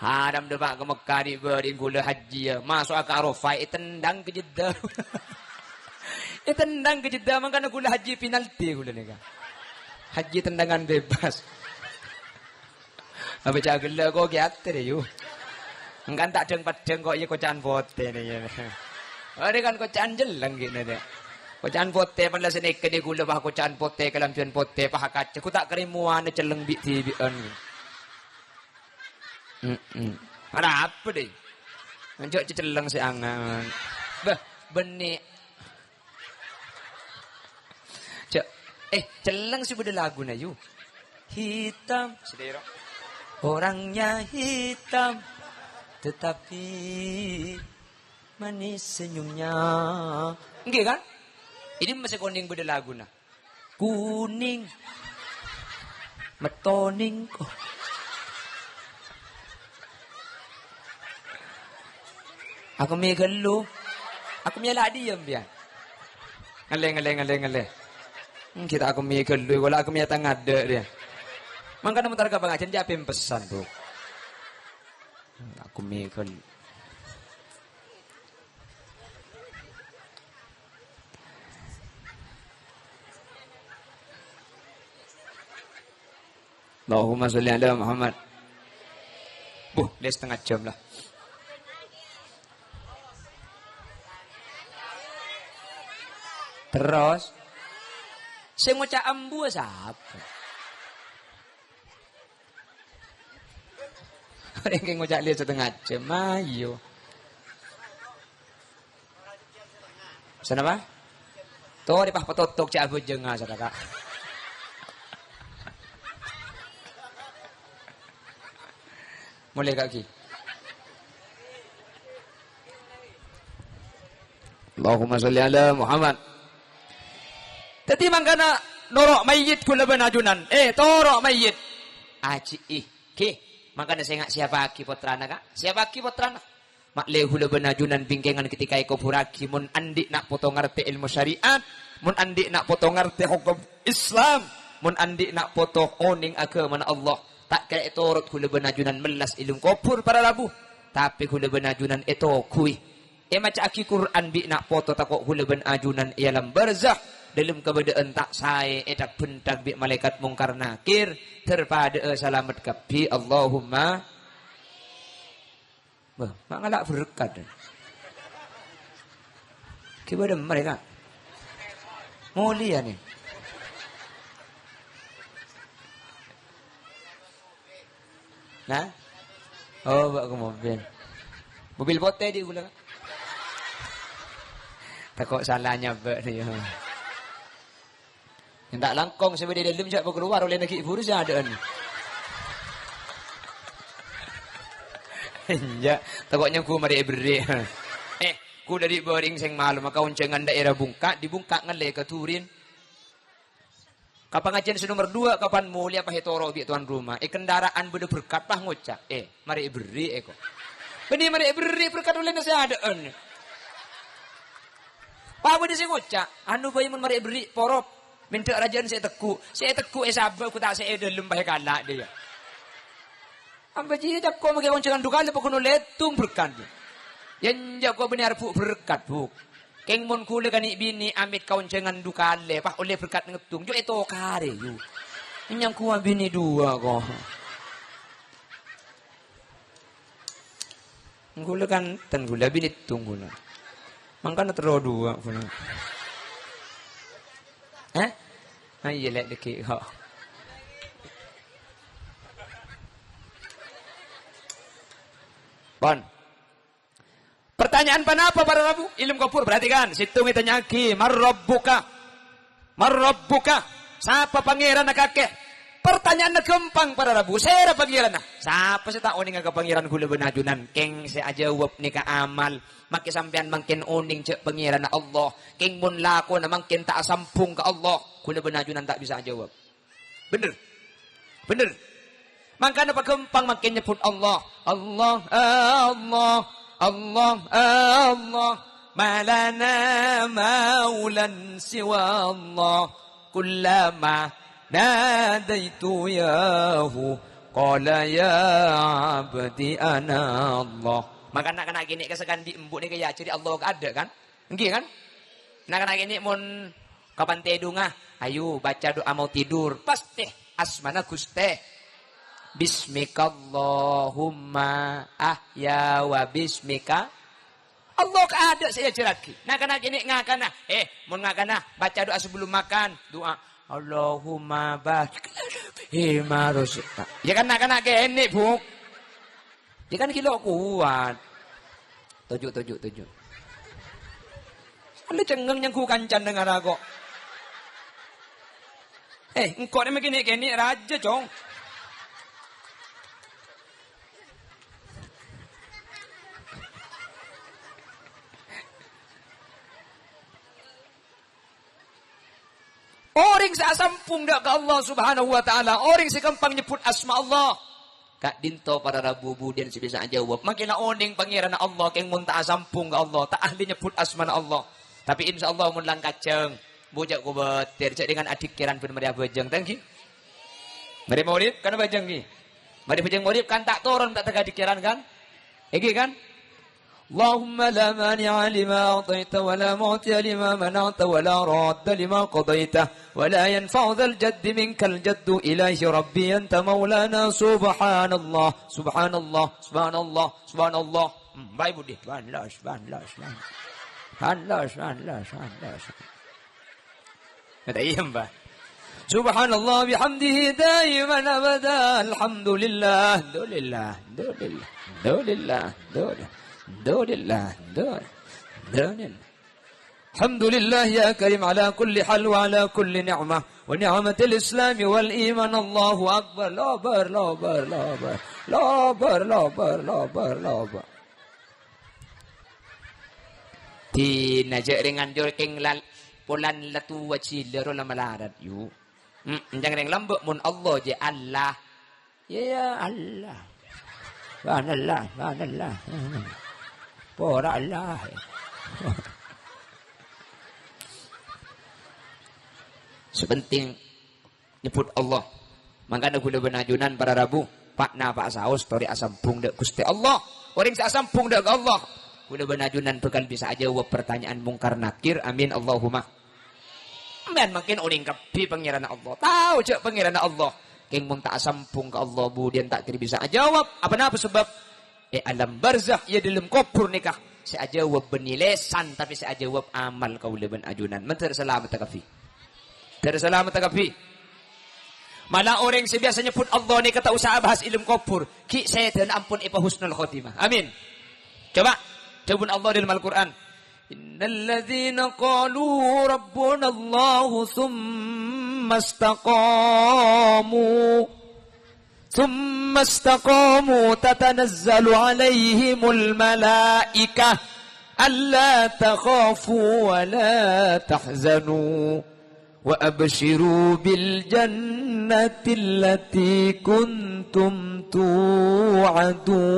Haram dâpa' ka Mekkah, dhi-, bâdhi ghulâ hajji, ya. Maso'a ka Arafah, ètendhâng ka Jeddah. Ètendhâng ka Jeddah, mangkana ghulâ hajji penalti ghulâ nèka. Hajji tendangan bebas. Apa ca' ghellâ' ko' ghi' atè rè, yu. Engkan ta' dhâng-paddhâng ko' iyâ koca'an potè nè, iyâ. Arè kan koca'an celleng ghi' nè, dè. Koca'an potè, pan la sanèka nè ghulâ pas koca'an potè, kalambhiyân potè, pas kaca. Ko' ta' karèmowana celleng bi'-dhibi'ân. Mm-mm. Arapa, dè? Anjâ' celleng sè angan. Bâh, bânnè. Ce-, eh, celleng sè bâdâ laguna, yu. Hitam. Sedero. Orangnya hitam, tetapi manis senyumnya. Èngghi, kan? Ini masih kuning bâdâ laguna. Kuning. Metoning. Oh. Aku mè' ghâllu. Aku mè' la diyem, ya. Ngallè, ngallè, ngallè, ngallè. Hmm, kita aku mè' ghâllu, kala aku mè' tangadâ', ya. Mangkana montar ka pangajhân, jhâ' pèmpesan, Bu. Aku mè' ghâllu. Allahumma sholli ala Muhammad. Oh, lè satengnga jam la. Terros, sè ngoca' ambu sapa? Orèng kè ngoca' lè satengnga jam, ayo. Sanapa? Torè pas patotok jhâ' abhâjângnga, Saudara. Molè ka'aghi. Allahumma sholli ala Muhammad. Dhâddhi mangkana noro' mayyit ghulâ bân ajunan. Eh, toro' mayyit. Aji'i. Ghi, mangkana sènga' sèyapaghi pottrana, Ka'. Sèyapaghi pottrana. Ma' lè ghulâ bân ajunan bingkèngan ketika èkobhurraghi, mon andi' na' poto ngartè èlmo syariat, mon andi' na' poto ngartè hokom Islam, mon andi' na' poto onèng aghâmana Allah, ta' kèra ètorot ghulâ bân ajunan mellas è lèng kobhur para rabu, tapè ghulâ bân ajunan ètoguwi. Èmaca'aghi Qur'an bi' na' poto tako' ghulâ bân ajunan è alam barzakh, dhâlem kabâdâ'ân ta' saè èdhâk-bhendhâk bi' malaèkat Mungkar Nakir, dhâr padâ'â salamet kabbhi, Allahumma. Bâh, ma' ngala' berkat. Ghibâ dâ' mereka. Molèya nè. Nah? Oh, bâ' ka mobil. Mobil potè dhi' ghulâ. Tako' sala nyabâ' nè, ya. Ènta' langkong sè bâdâ è dâlem jhâ' pakalowar ollèna ghi' buru sè adâ'ân. Enjâ', tako' nyangghu marè èberri'. Eh, ghulâ dhi' bhâring sèng malem, kaonjhângan daerah Bungka', dhi Bungka' ngallè ka Durin. Ka pangajiân sè nomer dua, kapan molèya pas ètoro' bi' towan roma. È kendaraan bâdâ berkat pas ngoca', "Eh, marè èberri', eh, ko'." Bânnè marè èberri' berkat ollèna sè adâ'ân. Pas bâdâ sè ngoca', "Anu bhâi mon marè èberri', porop. Mènta' rajâân sè ètegghu'. Sè ètegghu' è sabâ', ko' ta' sè è dâlem pas èkala' dâ' iyâ." Amba jiyâ ca'ko' maghi onjhângan du kalè pokona lèttong berkat. Yâ enjâ' ko' bânnè arbu' berkat, Bu'. Kèng mon ghulâ kanè' binè' amèt ka onjhângan du kalè, pas ollè berkat ngèttong, jhâ' ètokarè, yu. Nyangkowa binè duwâ', ko'. Ghulâ kan ten ghulâ binèttong ghulâ. Mangkana terro duwâ' ghulâ. Hah? Ah, iyâ, lè' dhâggi', ko'. Pon. Pertanyaan panapa para rabu? Ilmu kubur, perhatikan. Sèttong ètanya'aghi, "Man rabbuka?" "Man rabbuka?" Sapa Pangèranna kakè? Pertanyaanna ghâmpang para rabu. Sèra Pangèranna? Sapa sè ta' onènga ka Pangèran ghulâ bân ajunan? Kèng sè ajâwâb nèka amal. Makè sampèyan mangkèn onèng jhâ' Pangèranna Allah. Kèng mon lakona mangkèn ta' asambhung ka Allah, ghulâ bân ajunan ta' bisa ajâwâb. Bhender. Bhender. Mangkana paghâmpang mangkèn nyebbhut Allah. Allah, Allah, Allah, Allah. Ma lana maulan siwa Allah. Kullama nadaitu yahu, qala ya abdi ana Allah. Maka na'-kana' kènè' ka sakandhi' embu' nèka èajhâri Allah ka adâ', kan? Èngghi, kan? Na'-kana' kènè' mon kapan tèdunga, ayo baca doa mau tidur. Pastè asmana Ghustè. Bismikallahumma ahya wa bismika. Allah ka adâ' sè èajhârraghi. Na'-kana' kènè' ngakana. Eh, mon ngakana, baca doa sebelum makan. Doa, "Allahumma barik lana fima rozaqtana." Yâ kan na'-kana' kènè', Bu'. Yâ kan ghilo' kowat. Toju', toju', toju'. Ollè cengngeng nyanggu kancana ngara ko'. Eh, engko' nè mangkèn kènè' rajâ, Cong. Orèng sè asambhung dâ' ka Allah Subhanahu wa Ta'ala, orèng sè ghâmpang nyebbhut asma Allah. Ka'dinto para rabu budiyân sè bisa ajâwâb. Mangkèn la onèng Pangèranna Allah, kèng mon ta' asambhung ka Allah, ta' ahli nyebbhut asmana Allah. Tapè insyaallah mon langkajâng, bhujâ kobâtèr, jhâ' dhingghân adhikkiran bân marè abhâjâng, ta' èngghi? Marè morèp, kan abhâjâng, èngghi? Marè bhâjâng morèp, kan ta' toron, ta' tèka adhikkiran, kan? Èngghi, kan? اللهم لا مانع لما أعطيت ولا معطي لما منعت ولا راد لما قضيت ولا ينفع ذا الجد منك الجد. إلهي ربي أنت مولانا. سبحان الله، سبحان الله، سبحان الله، سبحان الله. Hmm, baik, Budi. Subhanallah, subhanallah, subhanallah. Subhanallah, subhanallah, subhanallah. Kata iya, Mbah. Subhanallah bihamdihi daiman abada. Alhamdulillah, alhamdulillah, alhamdulillah, alhamdulillah, alhamdulillah, alhamdulillah. Alhamdulillah ya karim ala kulli hal wa ala kulli ni'mah. Wa ni'matil islami wal iman. Allahu akbar. Lobar, lobar, lobar. Lobar, lobar, lobar, lobar. Dina jhâ' rèng anjur kèng lal-, polana la towa jhilâ ro la malarat, yu. Hmm, ènjhâng rèng lambâ' mon Allah jhâ' Allah. Ya, ya Allah. Subhanallah, subhanallah. Pora Allah. Sè pentèng nyebbhut Allah. Mangkana ghulâ bân ajunan para rabu, pa'-napa'a saos torè asambhung dâ' Ghustè Allah. Orèng sè asambhung dâ' ka Allah, ghulâ bân ajunan bhâkal bisa ajâwâb partanya'an Mungkar Nakir. Amin, Allahumma. Sampèyan mangkèn onèng kabbhi Pangèranna Allah. Tao jhâ' Pangèranna Allah. Kèng mon ta' asambhung ka Allah, budiyân ta' kèra bisa ajâwâb. Apa-napa sabâb? È alam barzakh, iyâ, dhâlem kobhur nèka, sè ajâwâb bânnè lèsan, tapè sè ajâwâb amal kaulâ bân ajunan. Mandhâr salameddhâ kabbhi. Mandhâr salameddhâ kabbhi. Mala orèng sè biyasa nyebbhut Allah nèka ta' osa abahas è dhâlem kobhur. Ghi' sèdhâna ampon èpahusnul khotimah. Amin. Coba, dhâbuna Allah dhâlem Al-Qur'an. إن الذين قالوا ربنا الله ثم استقاموا ثم استقاموا تتنزل عليهم الملائكة ألا تخافوا ولا تحزنوا وأبشروا بالجنة التي كنتم توعدون.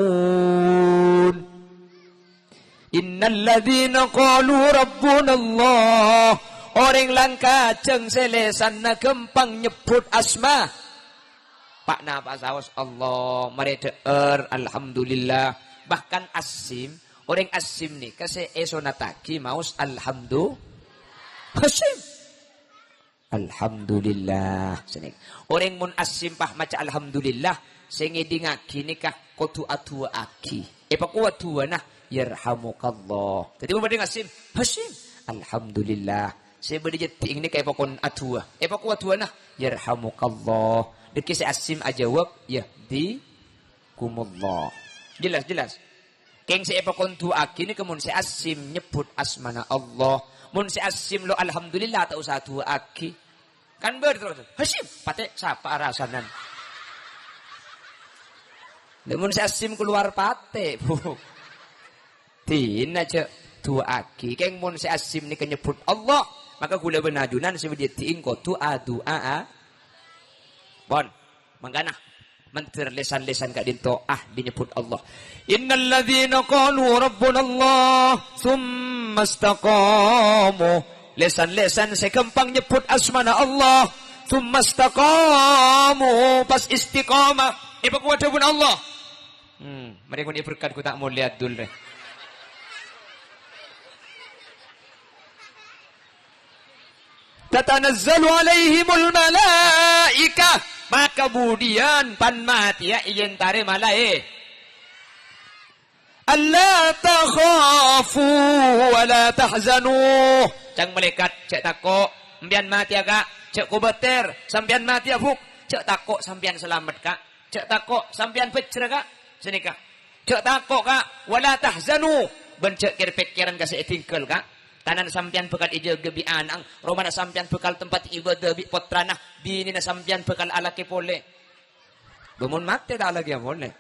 إن الذين قالوا ربنا الله. Orèng langkajhâng sè lèsanna ghâmpang nyebbhut asma. Pa'-napa'a saos Allah, marè dhâ'âr, alhamdulillah. Bahkan Asim, orèng Asim nèka sè èsonattaghi maos alhamdu-, Asim. Alhamdulillah. Sènèng. Orèng mon Asim pas maca alhamdulillah, sè ngèdingngaghi nèka kodhu adu'aaghi. Èpakowat du'ana, "Yarhamukallah." Dhâddhi mon bâdâ Asim, "Hasim." Alhamdulillah. Sè bâdâ jhâddhi'eng nèka èpakon adu'a. Èpakowat du'ana, "Yarhamukallah." Dhâggi' sè Asim ajâwâb, "Yahdikumullah." Jelas, jelas. Kèng sè èpakon du'aaghi nèka mon sè Asim nyebbhut asmana Allah. Mon sè Asim lo alhamdulillah ta' osa du'aaghi. Kan bâdâ terros, "Hasim, patè' sapa arasanan?" Lah mon sè Asim kalowar patè', Bu. Dina jhâ' du'aaghi. Kèng mon sè Asim nèka nyebbhut Allah, maka ghulâ bân ajunan sè bâdâ è dhi'eng kodhu adu'a, a. Pon. Mangkana, mandhâr lèsan-lèsan ka'dinto, ah, dinyebbhut Allah. "Innal ladzina qalu rabbunallah, tsumma istaqamu." Lèsan-lèsan sè ghâmpang nyebbhut asmana Allah, "tsumma istaqamu", pas istiqamah. Èpakowat dhâbuna Allah. Hmm, marè ngon èberkat ghu ta' molè adul rè. "Tatanazzalu alaihimul malaikah." Maka budiyân pan-matèya èentarè malaè-, "Alla takhafu wa la tahzanu." Ca'na malaèkat, "Jhâ' tako', sampèyan matèya, Ka'. Jhâ' kobâtèr, sampèyan matèya, Bu'. Jhâ' tako', sampèyan salamet, Ka'." Jhâ' tako', sampèyan bhâjjhrâ, Ka'. Sanèka. Jhâ' tako', Ka'. "Wa la tahzanu." Bân jhâ' kèr-pèkkèran ka sè èdhinggâl, Ka'. Tanana sampèyan bhâkal èjâgâ bi' ana'na, romana sampèyan bhâkal tempat ibadah bi' pottrana, binèna sampèyan bhâkal alakè polè. Bâ mon matè ta' alakèya polè.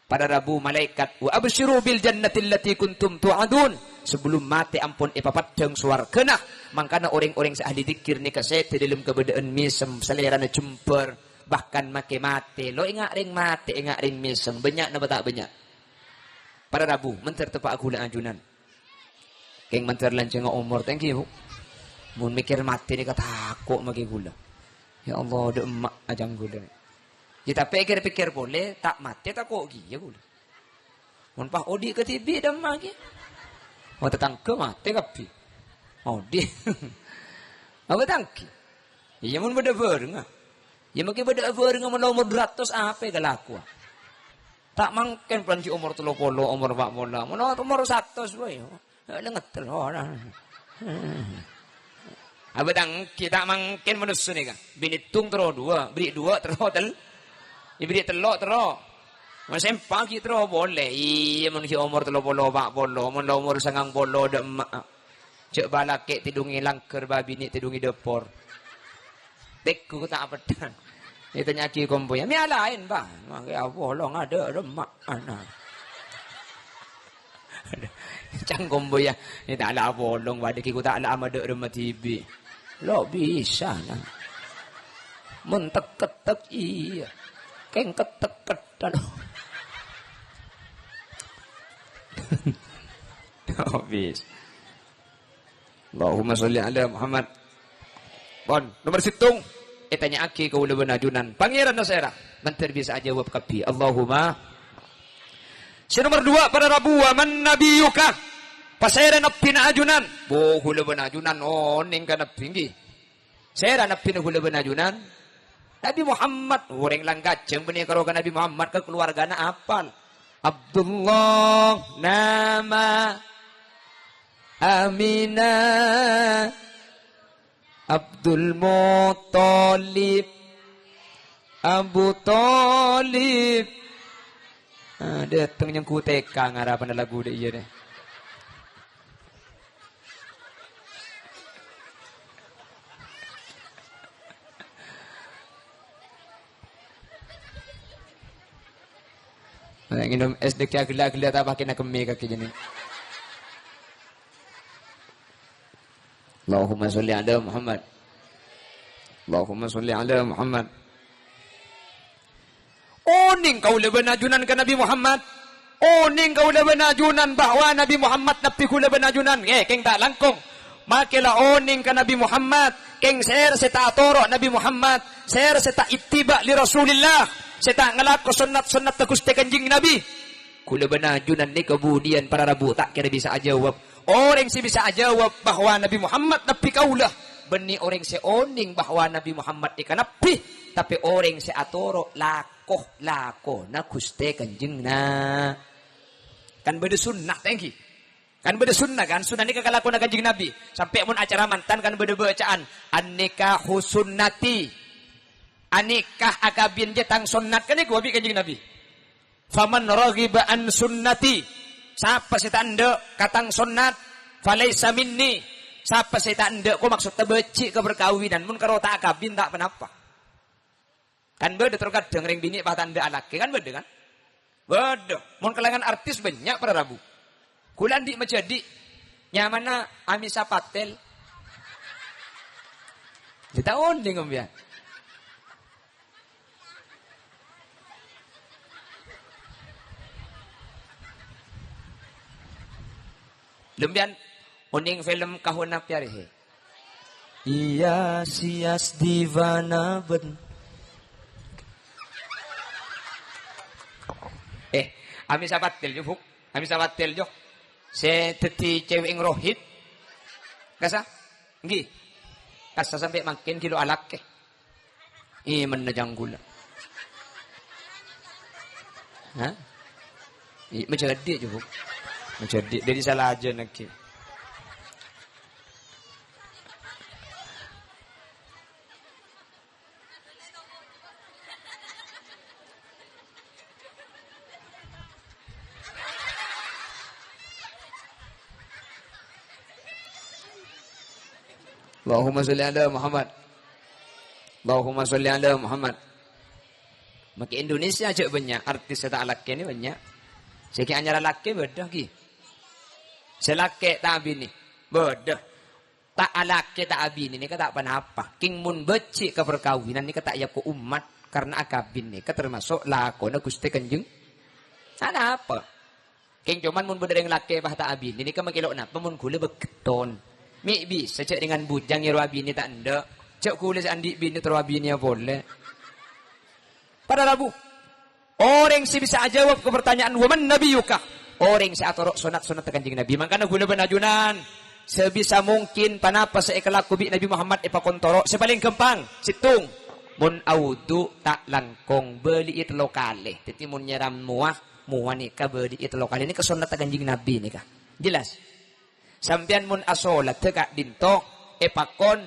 Para rabu malaèkat, "Wa absyiru bil jannati allati kuntum tu'adun." Sabellum matè ampon èpapeddhâng sowarghâna. Mangkana orèng-orèng sè ahli dzikir nèka sèdhâ dhâlem kabâdâ'ân mèsem, salèrana jembhâr. Bahkan makè matè, lo enga' rèng matè, enga' rèng mèsem, bânnya' napa ta' bânnya'? Para rabu, mandhâr teppa'a ghulâ ajunan. Kèng mandhâr lanjhângnga omor, thank you, Bu. Mon mèkkèr matè nèka tako' makè ghulâ. Ya Allah, dâ' emma' ajâng ghulâ. Ya, tapè kèr-pèkkèr polè, ta' matè tako' kèya ghulâ. Mon pas odi' kadhibi' dâ' emma' ghi. Oh, tatangghâ matè kabbhi. Odi'. Apa tangghâ? Iyâ, mon bâdâ bhârengnga. Iyâ, mangkè bâdâ bhârengnga mon la omor duratos apa èkalakowa? Ta' mangkèn polana ghi' omor tello polo, omor pa' polo. Mon omor satos, wah, iyâ. Iyâ, la ngetel. Oh, nah. Apa tangghâ, ta' mangkèn manossa nèka. Binè' tong terro duwâ', bâri' duwâ' terro tel-, bâri' tello' terro. Mon sèmpa' ghi' terro polè. Iyâ, mon ghi' omor tello polo, pa' polo, mon la omor sangang polo, dâ' emma'. Jhâ' bâlâkè' tèdhungè langghâr, bâbinè' tèdhungè dâpor. Tèghu ta' peddhân. Ètanya'aghi kompoyya, "Mè' alaèn, Bâ?" "Mangkè apolong adâ' remma', ana." Cang kompoyya, "Nè ta' la apolong, bâdâ ghi' ghu ta' la amadâ' remma dhibi'." "Lo' bisa, Nang." "Mon tek-kettek, iyâ. Kèng ket-tek-kettan." Oh, bis. Allahumma sholli ala Muhammad. Pon, nomor sèttong. Ètanya'aghi kaulâ bân ajunan, Pangèranna sèra? Mandhâr bisa ajâwâb kabbhi. Allahumma. Sè nomor duwâ', para rabu, "Wa man nabiyyuka?" Pasèra nabbhina ajunan? Bo, kaulâ bân ajunan onèng ka nabbhi, ènggi. Sèra nabbhina kaulâ bân ajunan? Nabi Muhammad. Orèng langkajâng bânnè karo ka Nabi Muhammad, ka kaluwargana apal. Abdullah, nama Aminah, Abdul Muttalib, Abu Thalib. Ah, dâteng nyènggu tèka ngarapana lagu dâ' iyâ, dâ'. Nah, ngènom es dâggi' aghellâ'-aghellâ' ta' pakèna kemmè kakè jânnè. Allahumma sholli ala Muhammad. Allahumma sholli ala Muhammad. Onèng kaulâ bân ajunan ka Nabi Muhammad. Onèng kaulâ bân ajunan bahwa Nabi Muhammad nabbhi kaulâ bân ajunan. Eh, kèng ta' langkong. Makè la onèng ka Nabi Muhammad. Kèng sèra sè ta' atoro' Nabi Muhammad. Sèra sè ta' ittiba' li Rasulillah. Sè ta' ngalako sonnat-sonnat Ghustè Kanjeng Nabi. Kaulâ bân ajunan nèka budiyân para rabu ta' kèra bisa ajâwâb. Orèng sè bisa ajâwâb bahwa Nabi Muhammad nabbhi kaulâ, bânnè orèng sè onèng bahwa Nabi Muhammad nèka nabbhi, tapè orèng sè atoro' lako-lakona Ghustè Kanjeng Na-, kan bâdâ sunnah, ta' ènggi? Kan bâdâ sunnah, kan? Sunnah nèka kalakona Kanjeng Nabi. Sampè' mon acara mantan kan bâdâ bâcaan, "An-nikahu sunnati." Anikah akabin jâ tang sonnat, kan èkowa bi' Kanjeng Nabi. "Faman raghiba an sunnati," sapa sè ta' endâ' ka tang sonnat, "falaisa minni," sapa sè ta' endâ', ko maksodda bâji' ka parkabinan, mon karo ta' akabin ta' ponapa. Kan bâdâ terkadang rèng binè' pas ta' endâ' alakè, kan bâdâ, kan? Bâdâ, mon kalangan artis bânnya' para rabu. Kaulâ andi' majhâdhi', nyamana Amisa Patel. Ditaon ding ombiyan. Lombiyan onèng film Kahuna Pyare he. Iya, sias divana ben. Eh, Amisa Patel, Jo, Bu. Amisa Patel, Jo. Sè dhâddhi cèwè'èng Rohit. Kasa? Ènggi. Kasa sampè' mangkèn ghi' lo' alakè. Iyâ, mennajang ghulâ. Hah? Iyâ, majhâdhi', Jo, Bu. Majhâdhi'. Dhâddhi sala ajâ nènggi. Allahumma sholli ala Muhammad. Allahumma sholli ala Muhammad. Makè Indonesia jhâ' bânnya' artis sè ta' alakè nè bânnya'. Sè ghi' anyar alakè bâdâ ghi. Sè lakè ta' abinè bâdâ. Ta' alakè ta' abinè nèka ta' ponapa. Kèng mon bâji' ka parkabinan nèka ta' èyako ommat, karna akabin nèka tamaso' lakona Ghustè Kanjeng. Ana apa? Kèng coma mon bâdâ rèng lakè pas ta' abinè nèka makè lo' napa mon ghulâ bâghetton. Mè' bisa jhâ' rèngan bujang èro abinè ta' endâ'. Jhâ' ghulâ sè andi' binè terro abinèya polè. Para rabu. Orèng sè bisa ajâwâb ka partanya'an, "Wa man nabiyyuka?" Orèng sè atoro' sonnat-sonnadda Kanjeng Nabi. Mangkana ghulâ bân ajunan, sabisa mungkin ponapa sè èkalako bi' Nabi Muhammad èpakon toro', sè palèng ghâmpang, sèttong. Mon audhu ta' langkong, bâli'i tello kalè. Dhâddhi mon nyèram mowa, mowa nèka bâli'i tello kalè. Nèka sonnadda Kanjeng Nabi nèka. Jelas? Sampèyan mon asolat ka'dhinto, èpakon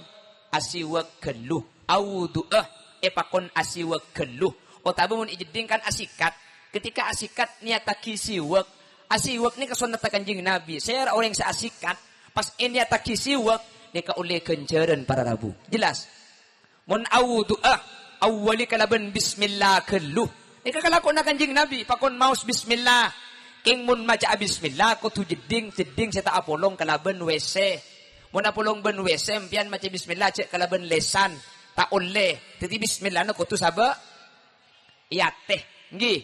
asiwak ghâllu. Audhu'a èpakon asiwak ghâllu. Otabâ mon è jeddhing kan asikat. Ketika asikat niyattaghi siwak. Asiwak nèka sonnadda Kanjeng Nabi. Sèra orèng sè asikat, pas èniyattaghi siwak, nèka ollè ghânjhârân para rabu. Jelas? Mon audhu'a, awwali kalabân bismillah ghâllu. Nèka kalakowanna Kanjeng Nabi, pakon maos bismillah. Kèng mon maca'a bismillah, kodhu jeddhing, jeddhing sè ta' apolong kalabân W C. Mon apolong bân W C, sampèyan maca bismillah jhâ' kalabân lèsan, ta' ollè. Dhâddhi bismillahna kodhu sabâ' è atè. Ngghi.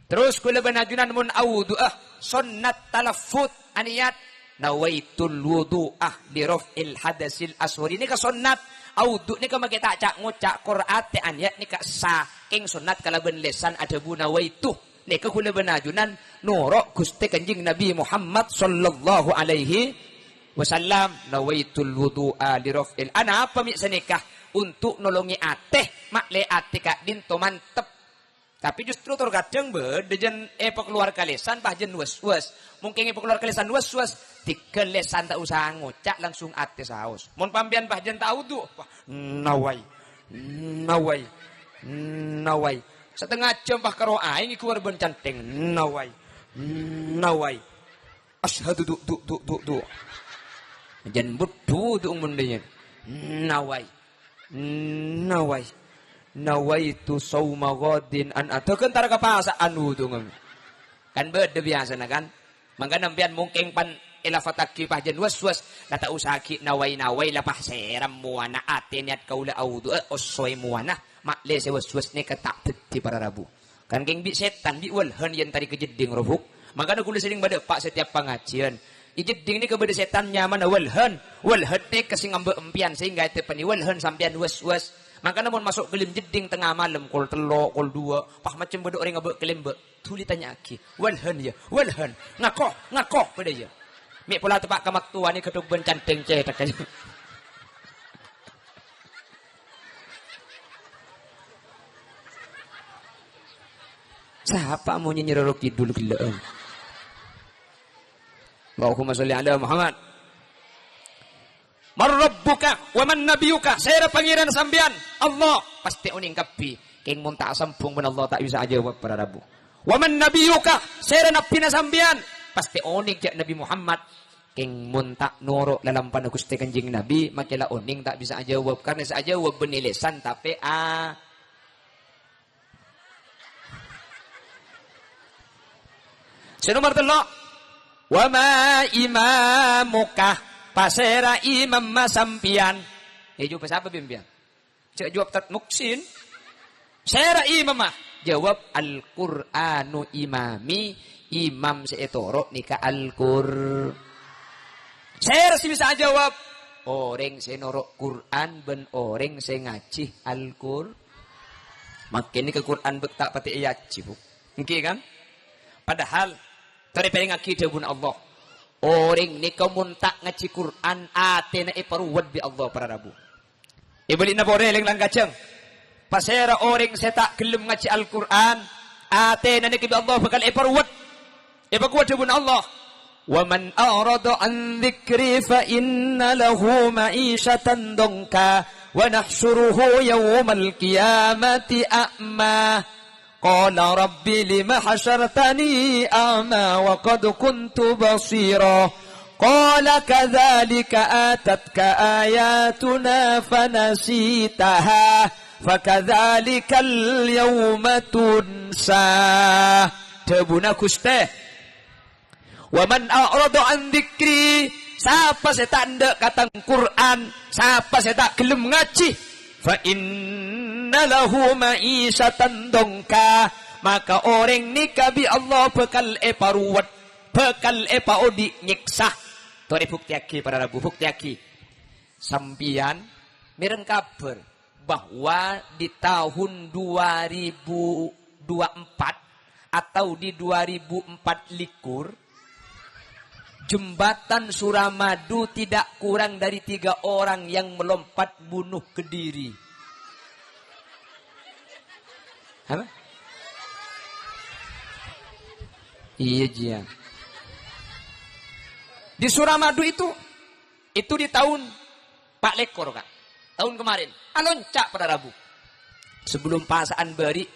Terros ghulâ bân ajunan mon audhu'a, sonnat talaffuz, aniyat, "Nawaitul wudhu'a li raf'il hadasil asghari." Nèka sonnat. Audhu nèka makè ta' ca'-ngoca', kor atè aniyat nèka sah. Kèng sonnat kalabân lèsan adhâbu nawaitu. Nèka ghulâ bân ajunan noro' Ghustè Kanjeng Nabi Muhammad sallallahu alaihi wasallam, "Nawaitul wudhu'a li raf'il." Anapa mè' sanèka? Untuk nolongè atè, ma'lè atè ka'dhinto mantep. Tapè justru tor kadhâng bâdâ jân èpakalowar ka lèsan, pas jân was-was. Mon kèng èpakalowar ka lèsan was-was, dhika lèsan ta' osa ngoca', langsung atè saos. Mon pampèyan pas jân ta' audhu, wah, nawai, nawai, nawai. Satengnga jhâm pas karo aèng èghâbây bân canthèng, nawai, nawai. Asyhadu du, du, du, du, du. Jân budhu du mon dhiyâ. Nawai. Nawai. Nawaitu shauma ghadin an ata. Ghântara ka pasa'an wudhu ngem. Kan bâdâ biyasana kan. Mangkana sampèyan mon kèng pan èlafattaghi pas jân was-was. La ta' osa ghi' nawai-nawai la pas sèram mowana atè niyat kaulâ audhu, eh, ossoè mowana. Ma'lè sè was-was nèka ta' dhâddhi para rabu. Kan kèng bi' sètan, bi' walhan èyèn tarè ka jeddhing, robuk. Mangkana ghulâ serrèng bâdâ, Pak, setiap pangajiân. È jeddhing nèka bâdâ sètan nyamana walhan. Walhan nèka sè ngambâ' empèyan sehingga ètepani walhan sampèyan was-was. Mangkana mon maso' ka dâlem jeddhing tengnga malem, kol tello', kol duwâ', pas macem bâdâ orèng ngambâ' kalèmbâ', dhuli tanya'aghi. Walhan, ya? Walhan. Ngako, ngako, bâdâ, ya? Mè' pola teppa' ka mattowana ghâdhuk bân canthèng cèthak. Sapa mon nyènyè Roro Kidul ghellâ'ân? Allahumma sholli ala Muhammad. "Man rabbuka wa man nabiyuka?" Sèra Pangèran sampèyan? Allah. Pastè onèng kabbhi. Kèng mon ta' asambhung bân Allah ta' bisa ajâwâb para rabu. "Wa man nabiyuka?" Sèra nabbhina sampèyan? Pastè onèng jâ' Nabbhi Muhammad. Kèng mon ta' noro' lalampana Ghustè Kanjeng Nabbhi, makè la onèng ta' bisa ajâwâb. Karna sè ajâwâb bânnè lèsan, tapè a-, sè nomer tello', "Wa ma imamuka?" Pasèra imamma sampèyan? È, jâwâbbhâ sapa bi' sampèyan? Jâ' jâwâb tat muksin. Sèra imamma? Jâwâb, "Al-Qur'anu imami." Imam sè ètoro' nèka Al-Qur-, sèra sè bisa ajâwâb? Orèng sè noro' Qur'an bân orèng sè ngajhi Al-Qur-, Makè nèka Qur'an bâk ta' patè èajhi, Bu. Ènggi, kan? Padahal, torè parèngaghi dhâbuna Allah. Orèng nèka mon ta' ngajhi Qur'an, atèna èparowet bi' Allah, para rabu. È bâli'na porè, lèng-langkajâng. Pasèra orèng sè ta' ghellem ngajhi Al-Qur'an, atèna nèka bi' Allah bhâkal èparowet. Èpakowat dhâbuna Allah, "Wa man a'rada an dzikri fa inna lahu ma'isyatan dhanka wa nahsyuruhu yaumal qiyamati a'ma. Qala rabbi lima hasyartani a'ma wa qad kuntu basira. Qala kadzalika atatka ayatuna fanasitaha." "Fakadzalikal yauma tunsa." Dhâbuna Ghustè, "Wa man a'rada an dzikri," sapa sè ta' endâ' ka tang Qur'an, sapa sè ta' ghellem ngajhi, "fa inna lahu ma'isyatan dhanka," maka orèng nèka bi' Allah bhâkal èparowet, bhâkal èpaodi' nyèksa. Torè buktèyaghi, para rabu, buktèyaghi. Sampèyan mèreng kabhâr bahwa di tahun dua ribu dua empat, Atau di dua ribu empat likur, jembatan Suramadu tidak kurang dari tiga orang yang melompat bunuh ke diri. Apa? Iya, Jia. Di Suramadu itu, itu di tahun pa' lèkor, Ka'. Tahun kemarin. Alonca' para rabu. Sebelum pasa'an bâri',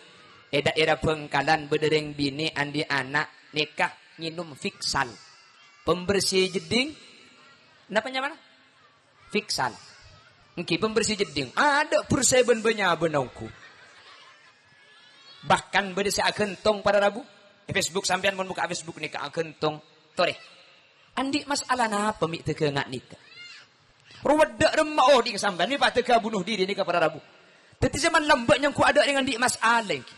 è daerah Bangkalan, bâdâ rèng binè' andi' ana' nèka ngènom Fiksal. Pembersih jeddhing. Napa nyamana? Fiksal. Èngghi pembersih jeddhing. Adâ' bersè bân bânnya' bân ongghu. Bahkan bâdâ sè aghântong para rabu. È Facebook sampèyan mon bukka' Facebook nèka aghântong. Torè. Andi' masalah napa mè' dâgângnga nèka? Rowa dâ' remma odi' ka sampèyan mè' padâ ka bunuh diri nèka para rabu. Dhâddhi zaman lambâ' nyangghu adâ' rèng andi' masalah èngghi.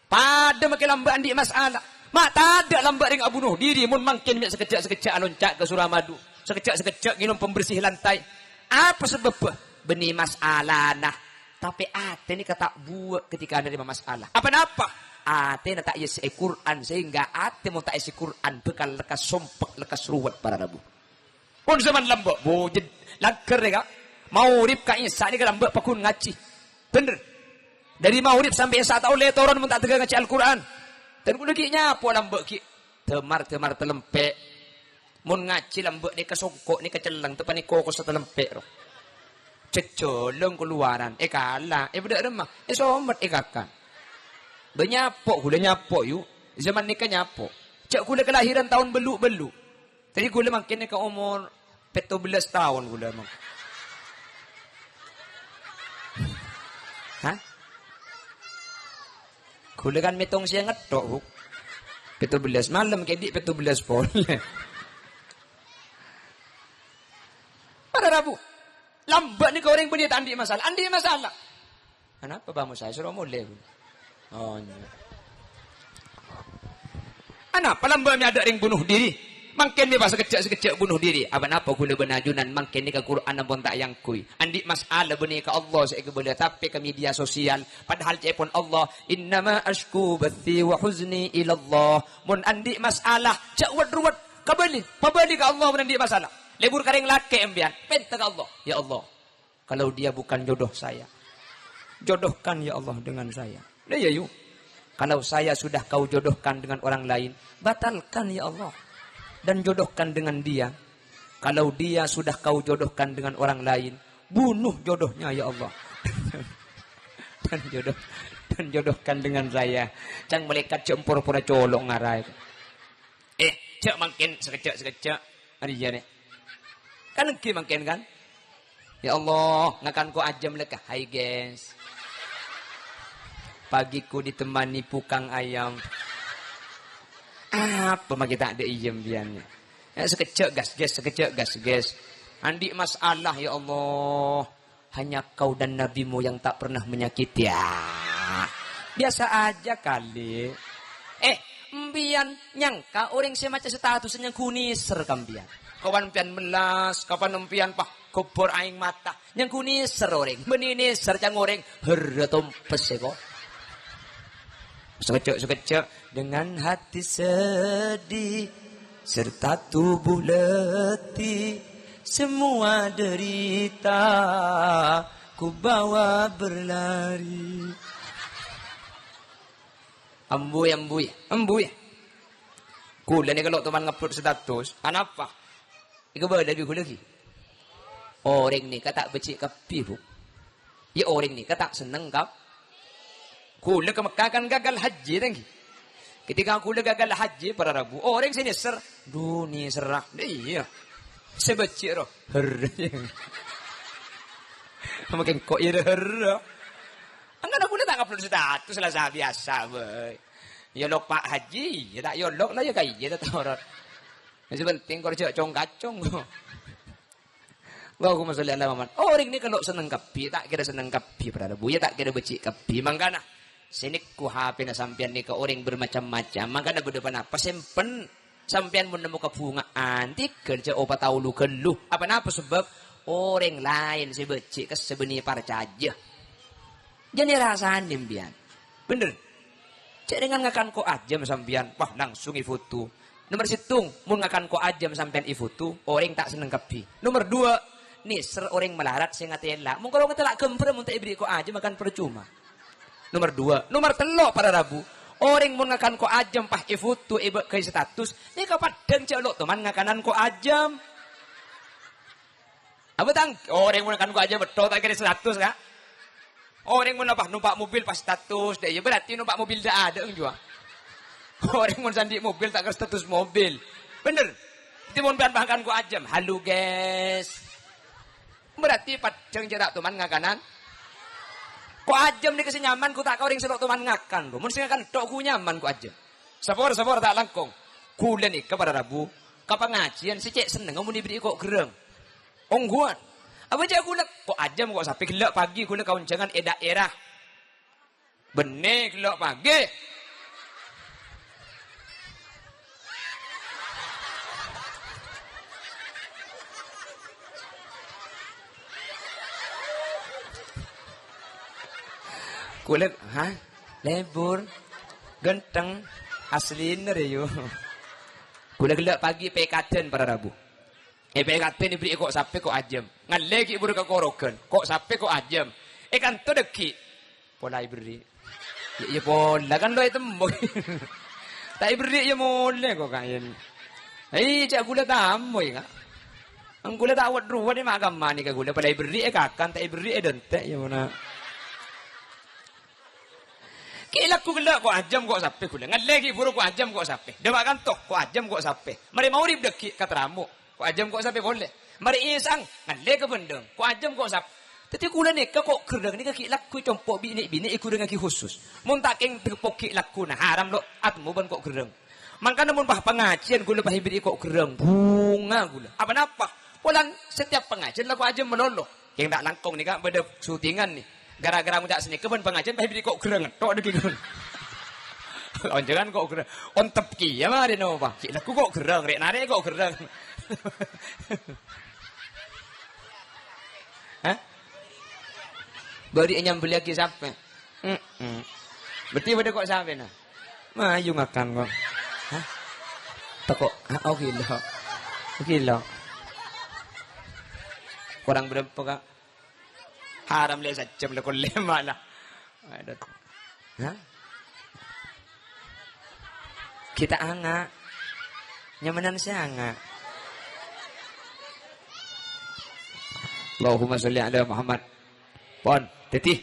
Padâ makè lambâ' andi' masalah. Ma' tadâ' lambâ' rèng abunuh diri mon mangkèn mè' sakejjhâ'-sakejjhâ' alonca' ka Suramadu. Sakejjhâ'-sakejjhâ' ngènom pembersih lantai. Apa sabâbbhâ? Bânnè masalana. Tapè atè nèka ta' buwâ' ketika narèma masalah. Apa napa? Atèna ta' èyèssè'è Qur'an, sehingga atè mon ta' èyèssè Qur'an bhâkal lekkas sompek, lekkas ruwet para rabu. Pon zaman lambâ', bu, jed-, langghâr nèka. Maghrib ka Isya nèka lambâ' pagghun ngajhi. Bhender. Dâri Maghrib sampè' Isya ta' ollè toron mon ta' dâgâ ngajhi Al-Qur'an. Dan kaulâ ghi' nyapo lambâ' ghi'. Dâmar-dâmar talempè'. Mon ngajhi lambâ' nèka songko' nèka celleng, ta' panèka koko satalempè' ro. Jhâjhâlâng kalowaran, èkala, èbâdâ' remma, èsomet, èkakan. Bâ nyapo, kaulâ nyapo, yu. Zaman nèka nyapo. Jhâ' kaulâ kalahiran taon bâllu'-bâllu'. Dhâddhi kaulâ mangkèn nèka omor pètto bellâs taon kaulâ mangkèn. Hah? Kaulâ kan mètong sèyang ngettok, Bu. Pètto bellâs malem, kèdhi' pètto bellâs polè. Para rabu. Lambâ' nèka orèng bânnè ta' andi' masalah. Andi' masalah. Anapa, Bang Musa? Soro molè, Bu. Oh, iyâ. Anapa lambâ' mè' adâ' rèng bunuh diri? Mangkèn mè' pas sakejjhâ'-sakejjhâ' bunuh diri? Apa napa kaulâ bân ajunan mangkèn nèka Qur'an ampon ta' èangghuy? Andi' masalah bânnè ka Allah sè èkabâlâ, tapè ka media sosial. Padahal ca'èpon Allah, "Innama asyku bathi wa huzni ilallah." Mon andi' masalah, jhâ' wet-ruwet, kabâli, pabâli ka Allah mon andi' masalah. Lebur ka rèng lakè' empèyan, pènta ka Allah, "Ya Allah, kalau dia bukan jodoh saya, jodohkan ya Allah dengan saya." Lah, ya, yu. "Kalau saya sudah kau jodohkan dengan orang lain, batalkan ya Allah. Dan jodohkan dengan dia. Kalau dia sudah kau jodohkan dengan orang lain, bunuh jodohnya ya Allah." Dan jodoh, dan jodohkan dengan saya. Ca'na malaèkat jhâ' pora-pora colo' ngaraè. Eh, jhâ' mangkèn sakejjhâ'-sakejjhâ'. Arèya, nè. Kan èngghi mangkèn, kan? Ya Allah, ngakan ko' ajâm lèka. Hai, guys. Pagiku ditemani pukang ayam. Apa ma' ghi' ta' dâ' iyâ empèyan, nè? Eh, sakejjhâ', gas, guys, sakejjhâ', gas, guys. Andi' masalah, ya Allah. Hanya kau dan nabimu yang tak pernah menyakiti. Ya. Biasa aja kali. Eh, empèyan nyangka orèng sè maca status nyangghu nèser ka empèyan. Kapan empèyan mellas, kapan empèyan pas gobor aèng mata. Nyangghu nèser orèng. Bânnè nèser ca'na orèng. Herra tompes è ko'. Sakejjhâ'-sakejjhâ'. Dengan hati sedih serta tubuh letih, semua derita ku bawa berlari. Ambuy, ambuy, ambuy. Kaulâ nèka lo' toman ngupload status. Anapa? Èkabâlâ bi' kaulâ ghi. Orèng nèka ta' beccè' kabbhi, Bu. Ya, orèng nèka ta' senneng kab-, kaulâ ka Mekkah kan gagal haji, ta' èngghi. Ketika kaulâ gagal haji, para rabu, orèng sè nèser, "Dhu, nèserra." Lah, iyâ. Sè beccè' ro. Her. Mangkèn ko' iyâ, her. Engghâ, kaulâ ta' ngupload status lah, sa-, biyasa bhâi. Ya, lok Pak Haji, ya ta' yolok lah, ya kaya ta' torot. Sè pentèng kor jhâ' cong-kacong. Allahumma sholli ala Muhammad. Orèng nèka lo' senneng kabbhi, ta' kèra senneng kabbhi, para rabu, ya ta' kèra beccè' kabbhi. Mangkana, sè nèko H P-na sampèyan nèka orèng bermacam-macam. Mangkana bâdâ ponapa, simpen. Sampèyan mon nemmo kabhunga'an, tèghâl jhâ' opa taolo ghâllu. Apa napa sabâb? Orèng laèn sè beccè' kassa' bânnè parcajâ. Jhâ' nèrasanè empèyan. Bhender. Jhâ' rèngan ngakan ko' ajâm sampèyan, wah, langsung èfoto. Nomer sèttong, mon ngakan ko' ajâm sampèyan èfoto, orèng ta' senneng kabbhi. Nomer duwâ', nèser orèng malarat sè ngatèla'. Mon karo ngatèla' ghâmbhâr, mon ta' èberri' ko' ajâm, ngakan parcoma. Nomer duwâ'. Nomer tello', para rabu, orèng mon ngakan ko' ajâm pas èfoto, èbâgâi status, nèka paddhâng jhâ' lo' toman ngakanan ko' ajâm. Apa tang? Orèng mon kan ko' ajâm bâdâ ta' kèra status, Ka'. Orèng mon apa nompa' mobil pas status, dâ' iyâ berarti nompa' mobil dâ' adâ' jhuwa. Orèng mon sandhi' mobil ta' kèra status mobil. Bhender. Dhâddhi mon bân bahkan ko' ajâm, "Halo, guys." Berarti paddhâng jhâ' lo' toman ngakanan. Ko' ajâm nèka sè nyaman, ko' ta' ka orèng sè lo' toman ngakan, Bu. Mon sè ngakan tho' ko' nyaman ko' ajâm. Sapor-sapor ta' langkong. Kaulâ nèka para rabu, ka pangajiyân sè cè' sennengnga mon èberri' ko' ghârrâng. Ongghuwân. Apa jhâ' kaulâ, ko' ajâm ko' sapè ghellâ' pagi kaulâ ka onjhângan è dâ'era. Bânnè ghellâ' pagi. Kaulâ, ha? Lebur. Ghântheng. Aslina rèya. Kaulâ ghellâ' pagi pèkadhân para rabu. È pèkadhân èberri' ko' sapè ko' ajâm. Ngallè ghi' buru kakoroghân. Ko' sapè ko' ajâm. È kanto dâggi'. Pola èberri'. Iyâ, iyâ pola kan lo' ètemmo. Ta' èberri' iyâ molè ko' kaèn. Ai, jhâ' kaulâ tammo iyâ, Ka'. Engko' la ta' wet-ruwet è ma' kamma nèka kaulâ. Pola èberri' èkakan, ta' èberri' èdântè' iyâ mona. Ghi' lagghu ghellâ' ko' ajâm ko' sapè kaulâ. Ngallè ghi' buru ko' ajâm ko' sapè. Dâpa' kanto ko' ajâm ko' sapè. Marè magrib dâggi' ka Tramo. Ko' ajâm ko' sapè polè. Marè èsang, ngallè ka Bendhâng. Ko' ajâm ko' sap-, Dhâddhi kaulâ nèka ko' ghârrâng nèka ghi' lagghu compo' binè'-binè' èghurângaghi khusus. Mon ta' kèng tepok ghi' lagghuna, haram lo' atemmo bân ko' ghârrâng. Mangkana mon pas pangajiyân kaulâ pas èberri' ko' ghârrâng, bhunga kaulâ. Apa napa? Polana setiap pangajiyân la ko' ajâm malolo. Kèng ta' langkong nèka bâdâ syutingan nè. Gara-gara ngoca' sanèka bân pangajiyân pas èberri' ko' ghârrâng, tho' dâggi' kaulâ. Onjhângan ko' ghârrâng. Ontep kèya marè napa? Ghi' lagghu ko' ghârrâng, rè'-narè' ko' ghârrâng. Hah? Bâri' nyambelliyaghi sapè? Mm-mm. Berarti bâdâ ko' sapèna? Mayu ngakan ko'. Hah? Teko'. Ah, oh, gila. Gila. Korang berapa, Ka'? Haram lè sajjhâm lè kollè mala. Aduh. Hah? Kita anga. Nyamanan sè anga. Allahumma sholli ala Muhammad. Pon, dhâddhi,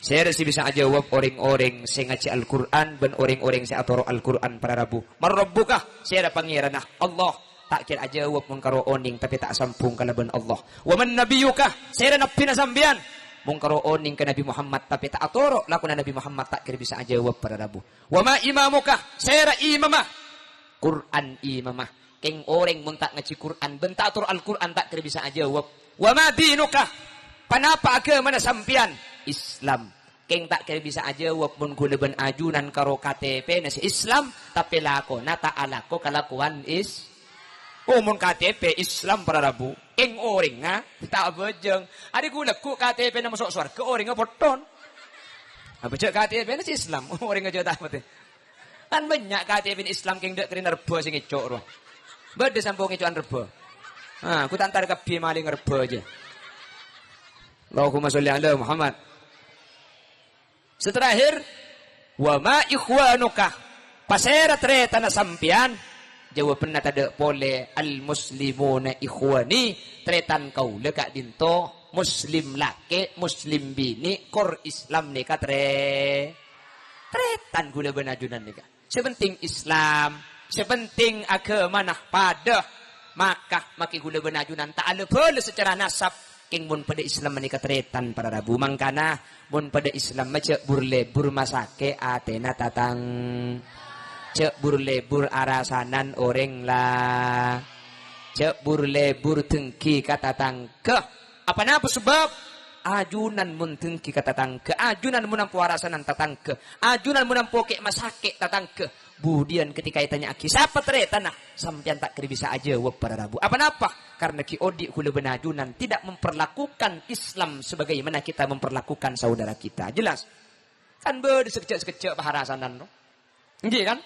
sèra sè bisa ajâwâb orèng-orèng sè ngajhi Al-Qur'an bân orèng-orèng sè atoro' Al-Qur'an para rabu. Man rabbuka, sèra Pangèranna? Allah. Ta' kèra ajâwâb mon karo onèng, tapè ta' sambhung kalabân Allah. Wa man nabiyyuka, sèra nabbhina sampèyan? Mon karo onèng ka Nabbhi Muhammad, tapè ta' atoro' lakona Nabbhi Muhammad, ta' kèra bisa ajâwâb para rabu. Wa ma imamuka, sèra imamma? Qur'an imamma. Kèng orèng mon ta' ngajhi Qur'an bân ta' atoro' Al-Qur'an, ta' kèra bisa ajâwâb. Wa ma dinuka, ponapa aghâmana sampèyan? Islam. Kèng ta' kèra bisa ajâwâb mon ghulâ bân ajunan karo K T P-na sè Islam, tapè lakona ta' alako kalakowan Is-, oh, mon K T P Islam para rabu, kèng orèngnga ta' abhâjâng. Arè ghulâ ghu' K T P-na maso' sowarghâ, orèngnga potton. Abhâjâng K T P-na sè Islam, orèngnga jhâ' ta' matè. Kan bânnya' K T P Islam kèng dâ' karèna rebbhâ sè ngèco' rowa. Bâdâ sampo ngèco'an rebbhâ. Ah, ghu ta' entar kabbhi malèng rebbhâ jâ. Allahumma sholli ala Muhammad. Sè terakhir, "Wa ma ikhwanuka?" Pasèra tarètanna sampèyan? Jawabanna tadâ' polè, "Al-muslimuna ikhwani." Tarètan kaulâ ka'dinto, muslim lakè', muslim binè', kor Islam nèka tarè-, tarètan ghulâ bân ajunan nèka. Sè penting Islam, sè penting aghâmana padâ. Maka, makè ghulâ bân ajunan ta' ala-bâlâ sacara nasab. Kèng mon padâ Islam panèka tarètan para rabu. Mangkana, mon padâ Islam ma' jhâ' bur-lebur masakè' atèna tatang-, jhâ' bur-lebur arasanan orèng la-, jhâ' bur-lebur dengki ka tatangghâ. Apa napa sabâb? Ajunan mon dengki ka tatangghâ, ajunan mon ampo arasanan tatangghâ, ajunan mon ampo kè' masakè' tatangghâ. Budiyân ketika ètanya'aghi, "Sapa tarètanna?" Sampèyan ta' kèra bisa ajâwâb para rabu. Apa napa? Karena ghi' odi' ghulâ bân ajunan tidak memperlakukan Islam sebagaimana kita memperlakukan saudara kita. Jelas? Kan bâdâ sakejjhâ'-sakejjhâ' paharasanan, no? Èngghi, kan?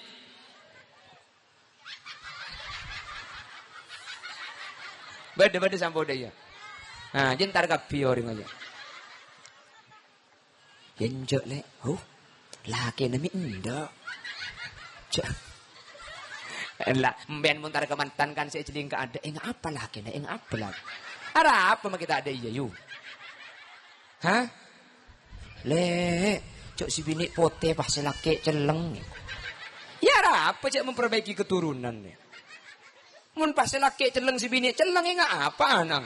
Bâdâ, bâdâ samponna, iyâ. Nah, jhâ' entar kabbhi orèng aja. Enjâ', Lè'. Huh, lakèna mè' endâ'. Jhâ'. Ella, empèyan mon entar ka mantan kan sè èjhâlingka adâ', ènga' apa lakèna, ènga' apa lak-, arapa ma' kita adâ' iyâ, yu? Hah? Lè', jhâ' sè binè' potè pas sè lakè' celleng. Iyâ arapa jhâ' memperbaiki keturunan, Lè'? Mon pas sè lakè' celleng sè binè' celleng, ènga' apa, Nang?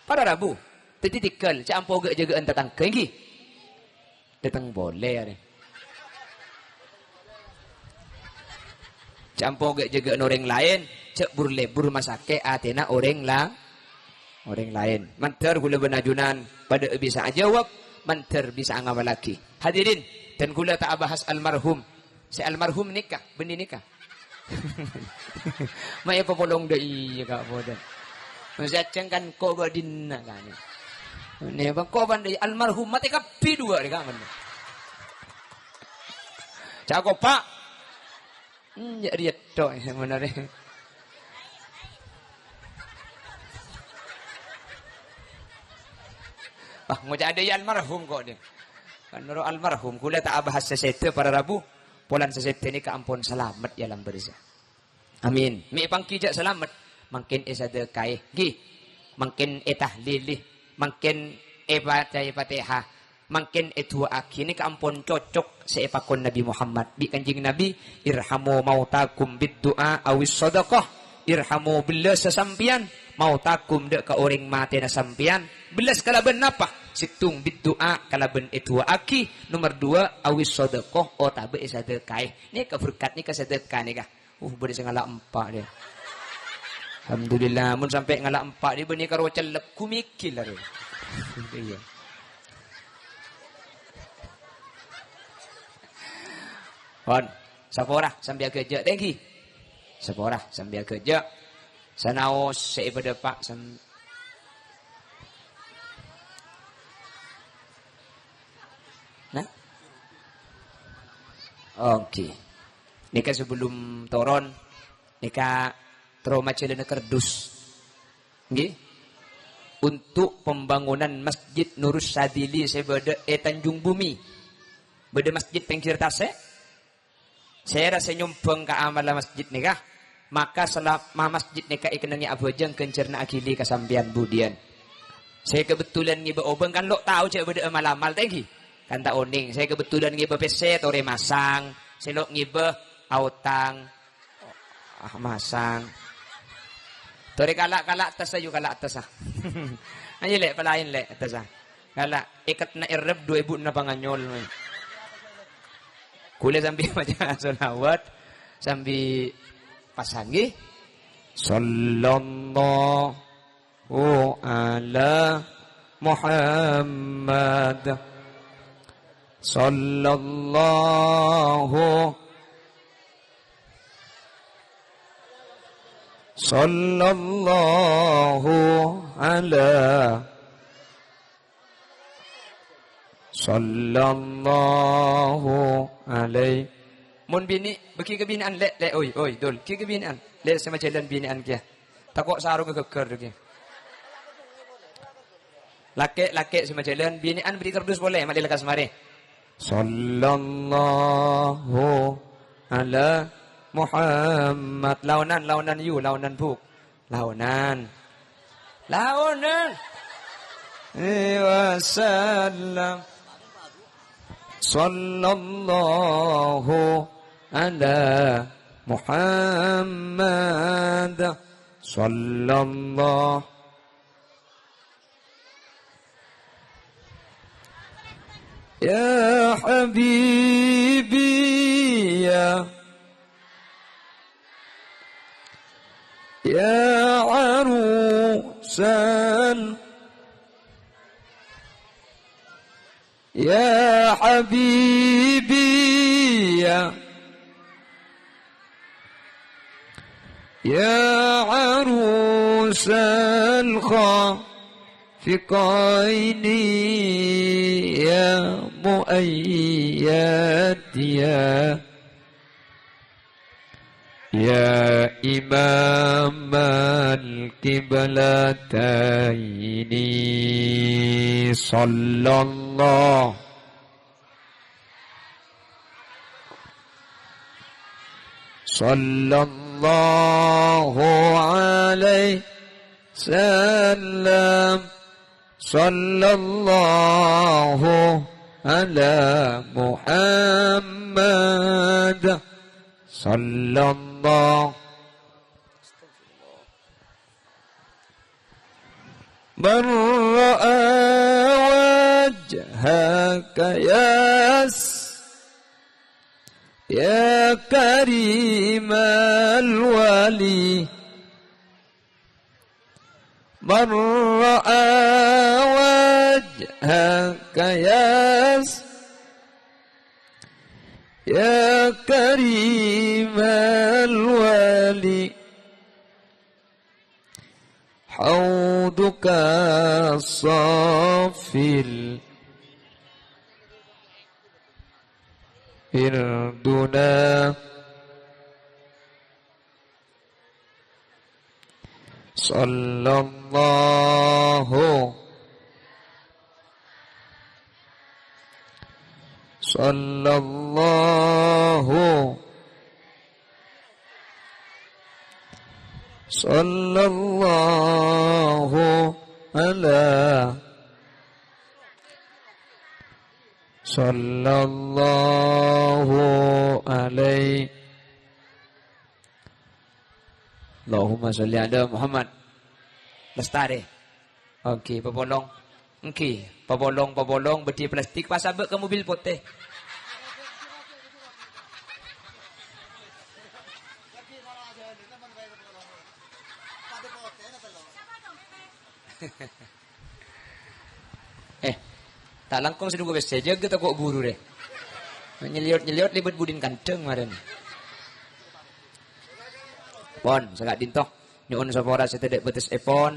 Para rabu. Dhâddhi tèghâl, jhâ' ampo ghâ-, jâgâ'ân tatangghâ, èngghi? Dâteng polè, arè. Jhâ' ampo ghâ-, jâgâ'ân orèng laèn, jhâ' bur-lèbur masakè' atèna orèng la-, orèng laèn. Mandhâr ghulâ bân ajunan padâ'â bisa ajâwâb, mandhâr bisa angamallaghi. Hadirin, dân ghulâ ta' abahas almarhum. Sè almarhum nèka, bânnè nèka. Ma' èpapolong dâ' iyâ, Ka' Podan. Masè ajjhâng kan ko' bâdinna, kan. Nè, bâ' ko' bân dâ' almarhum matè kabbhi duwâ' rè, Ka', bân. Cako', Pa'. Hmm, jâ' rèya tok, ya, bener, ya. Wah, ngoca' adâ' iyâ almarhum ko' dhi. Kan noro' almarhum, ghulâ ta' abahas sè sèdhâ para rabu, polana sè sèdhâ nèka ampon salamet è alam barzah. Amin. Mè' èpangghi jhâ' salamet, mangkèn èsadhâkaè, ghi. Mangkèn ètahlili, mangkèn èbâcaè Fatihah. Mangkèn èdu'aaghi nèka ampon cocok sè èpakon Nabi Muhammad. Bi' Kanjeng Nabi, "Irhamu mautakum bid du'a awis shadaqah." Irhamu, bellâsa sampèyan, mautakum, dâ' ka orèng matèna sampèyan. Bellâs kalabân napa? Sèttong bid du'a, kalabân èdu'aaghi. Nomer duwâ', awis shadaqah, otabâ èsadhâkaè. Nèka berkat, nèka sadhâka nèka. Uh, bâdâ sè ngala' empa', dhi. Alhamdulillah, mon sampè' ngala' empa', dhi, bânnè karo cellep, ghu mèghi la, dhi. Iyâ. Pon, sapora sampè' aghâjâ', tèngghi. Sapora sampè' aghâjâ'. Sanaos sè èpadâpa' sam-, Nah? Oke. Nèka sebelum toron, nèka terro majhâlâna kardus. Ngghi? Untuk pembangunan Masjid Nurus Sadili sè bâdâ è Tanjung Bumi. Bâdâ masjid pènggir tasè'. Sèra sè nyombhâng ka amalla masjid nèka, maka salama masjid nèka èkennengngè abhâjâng ghânjhârânna aghili ka sampèyan budiyân. Sè kabhendherrân ngibâ obâng kan lo' tao jhâ' bâdâ'â mal-amal tèngghi. Kan ta' onèng, sè kabhendherrân ngibâ pèssè torè masang, sè lo' ngibâ aotang. Ah, masang. Torè kala'-kala' attassa, yu kala' attassa. Ayo, Lè', palaèn, Lè', attassa. Kala' èkatna èrrep dhu èbu na panganyol. Kulâ sambi maca sholawat, sambi pasang, ghi. Sallallahu ala Muhammad. Sallallahu Sallallahu ala. Sallallahu alaihi. Mon binè', bâghi ka binè'an, Lè', Lè', oi, oi, Dul, ghi ka binè'an. Lè' sè majhâlân binè'an kèya. Tako' sarongnga ghâggâr kèya. Lakè', lakè' sè majhâlân, binè'an bâri' kardus polè, malè lekkas marè. Sallallahu ala Muhammad. Laonan, laonan, yu, laonan, Bu'. Laonan. Laonan. Wasallam. Sallallahu ala Muhammad. Sallallahu يا حبيبي يا، يا عروسا، يا حبيبي يا، يا عروس الخ-، ثقين يا مؤيد يا، يا إمام القبلتين. صلى الله، صلى الله عليه وسلم. صلى الله على محمد. صلى الله. من رأى وجهك يا س-، يا كريم الولي، من رأى وجهك يا س-، يا كريم الولي، حوضك الصافي وردنا. صلى الله، صلى الله، صلى الله على، صلى الله عليه. Allahumma sholli ala Muhammad. Lestari. Oke, papolong. Oke, papolong, papolong, bâdhi plastik, pasabâ' ka mobil potè. Eh, ta' langkong sè nunggu bessè, jâgâ tako' buru rè. Nyelliyot-nyelliyot lèbât budina kandhâng marèna. Pon, sè ka'dinto. Nyo'on sapora sè tadâ' bâtessèpon.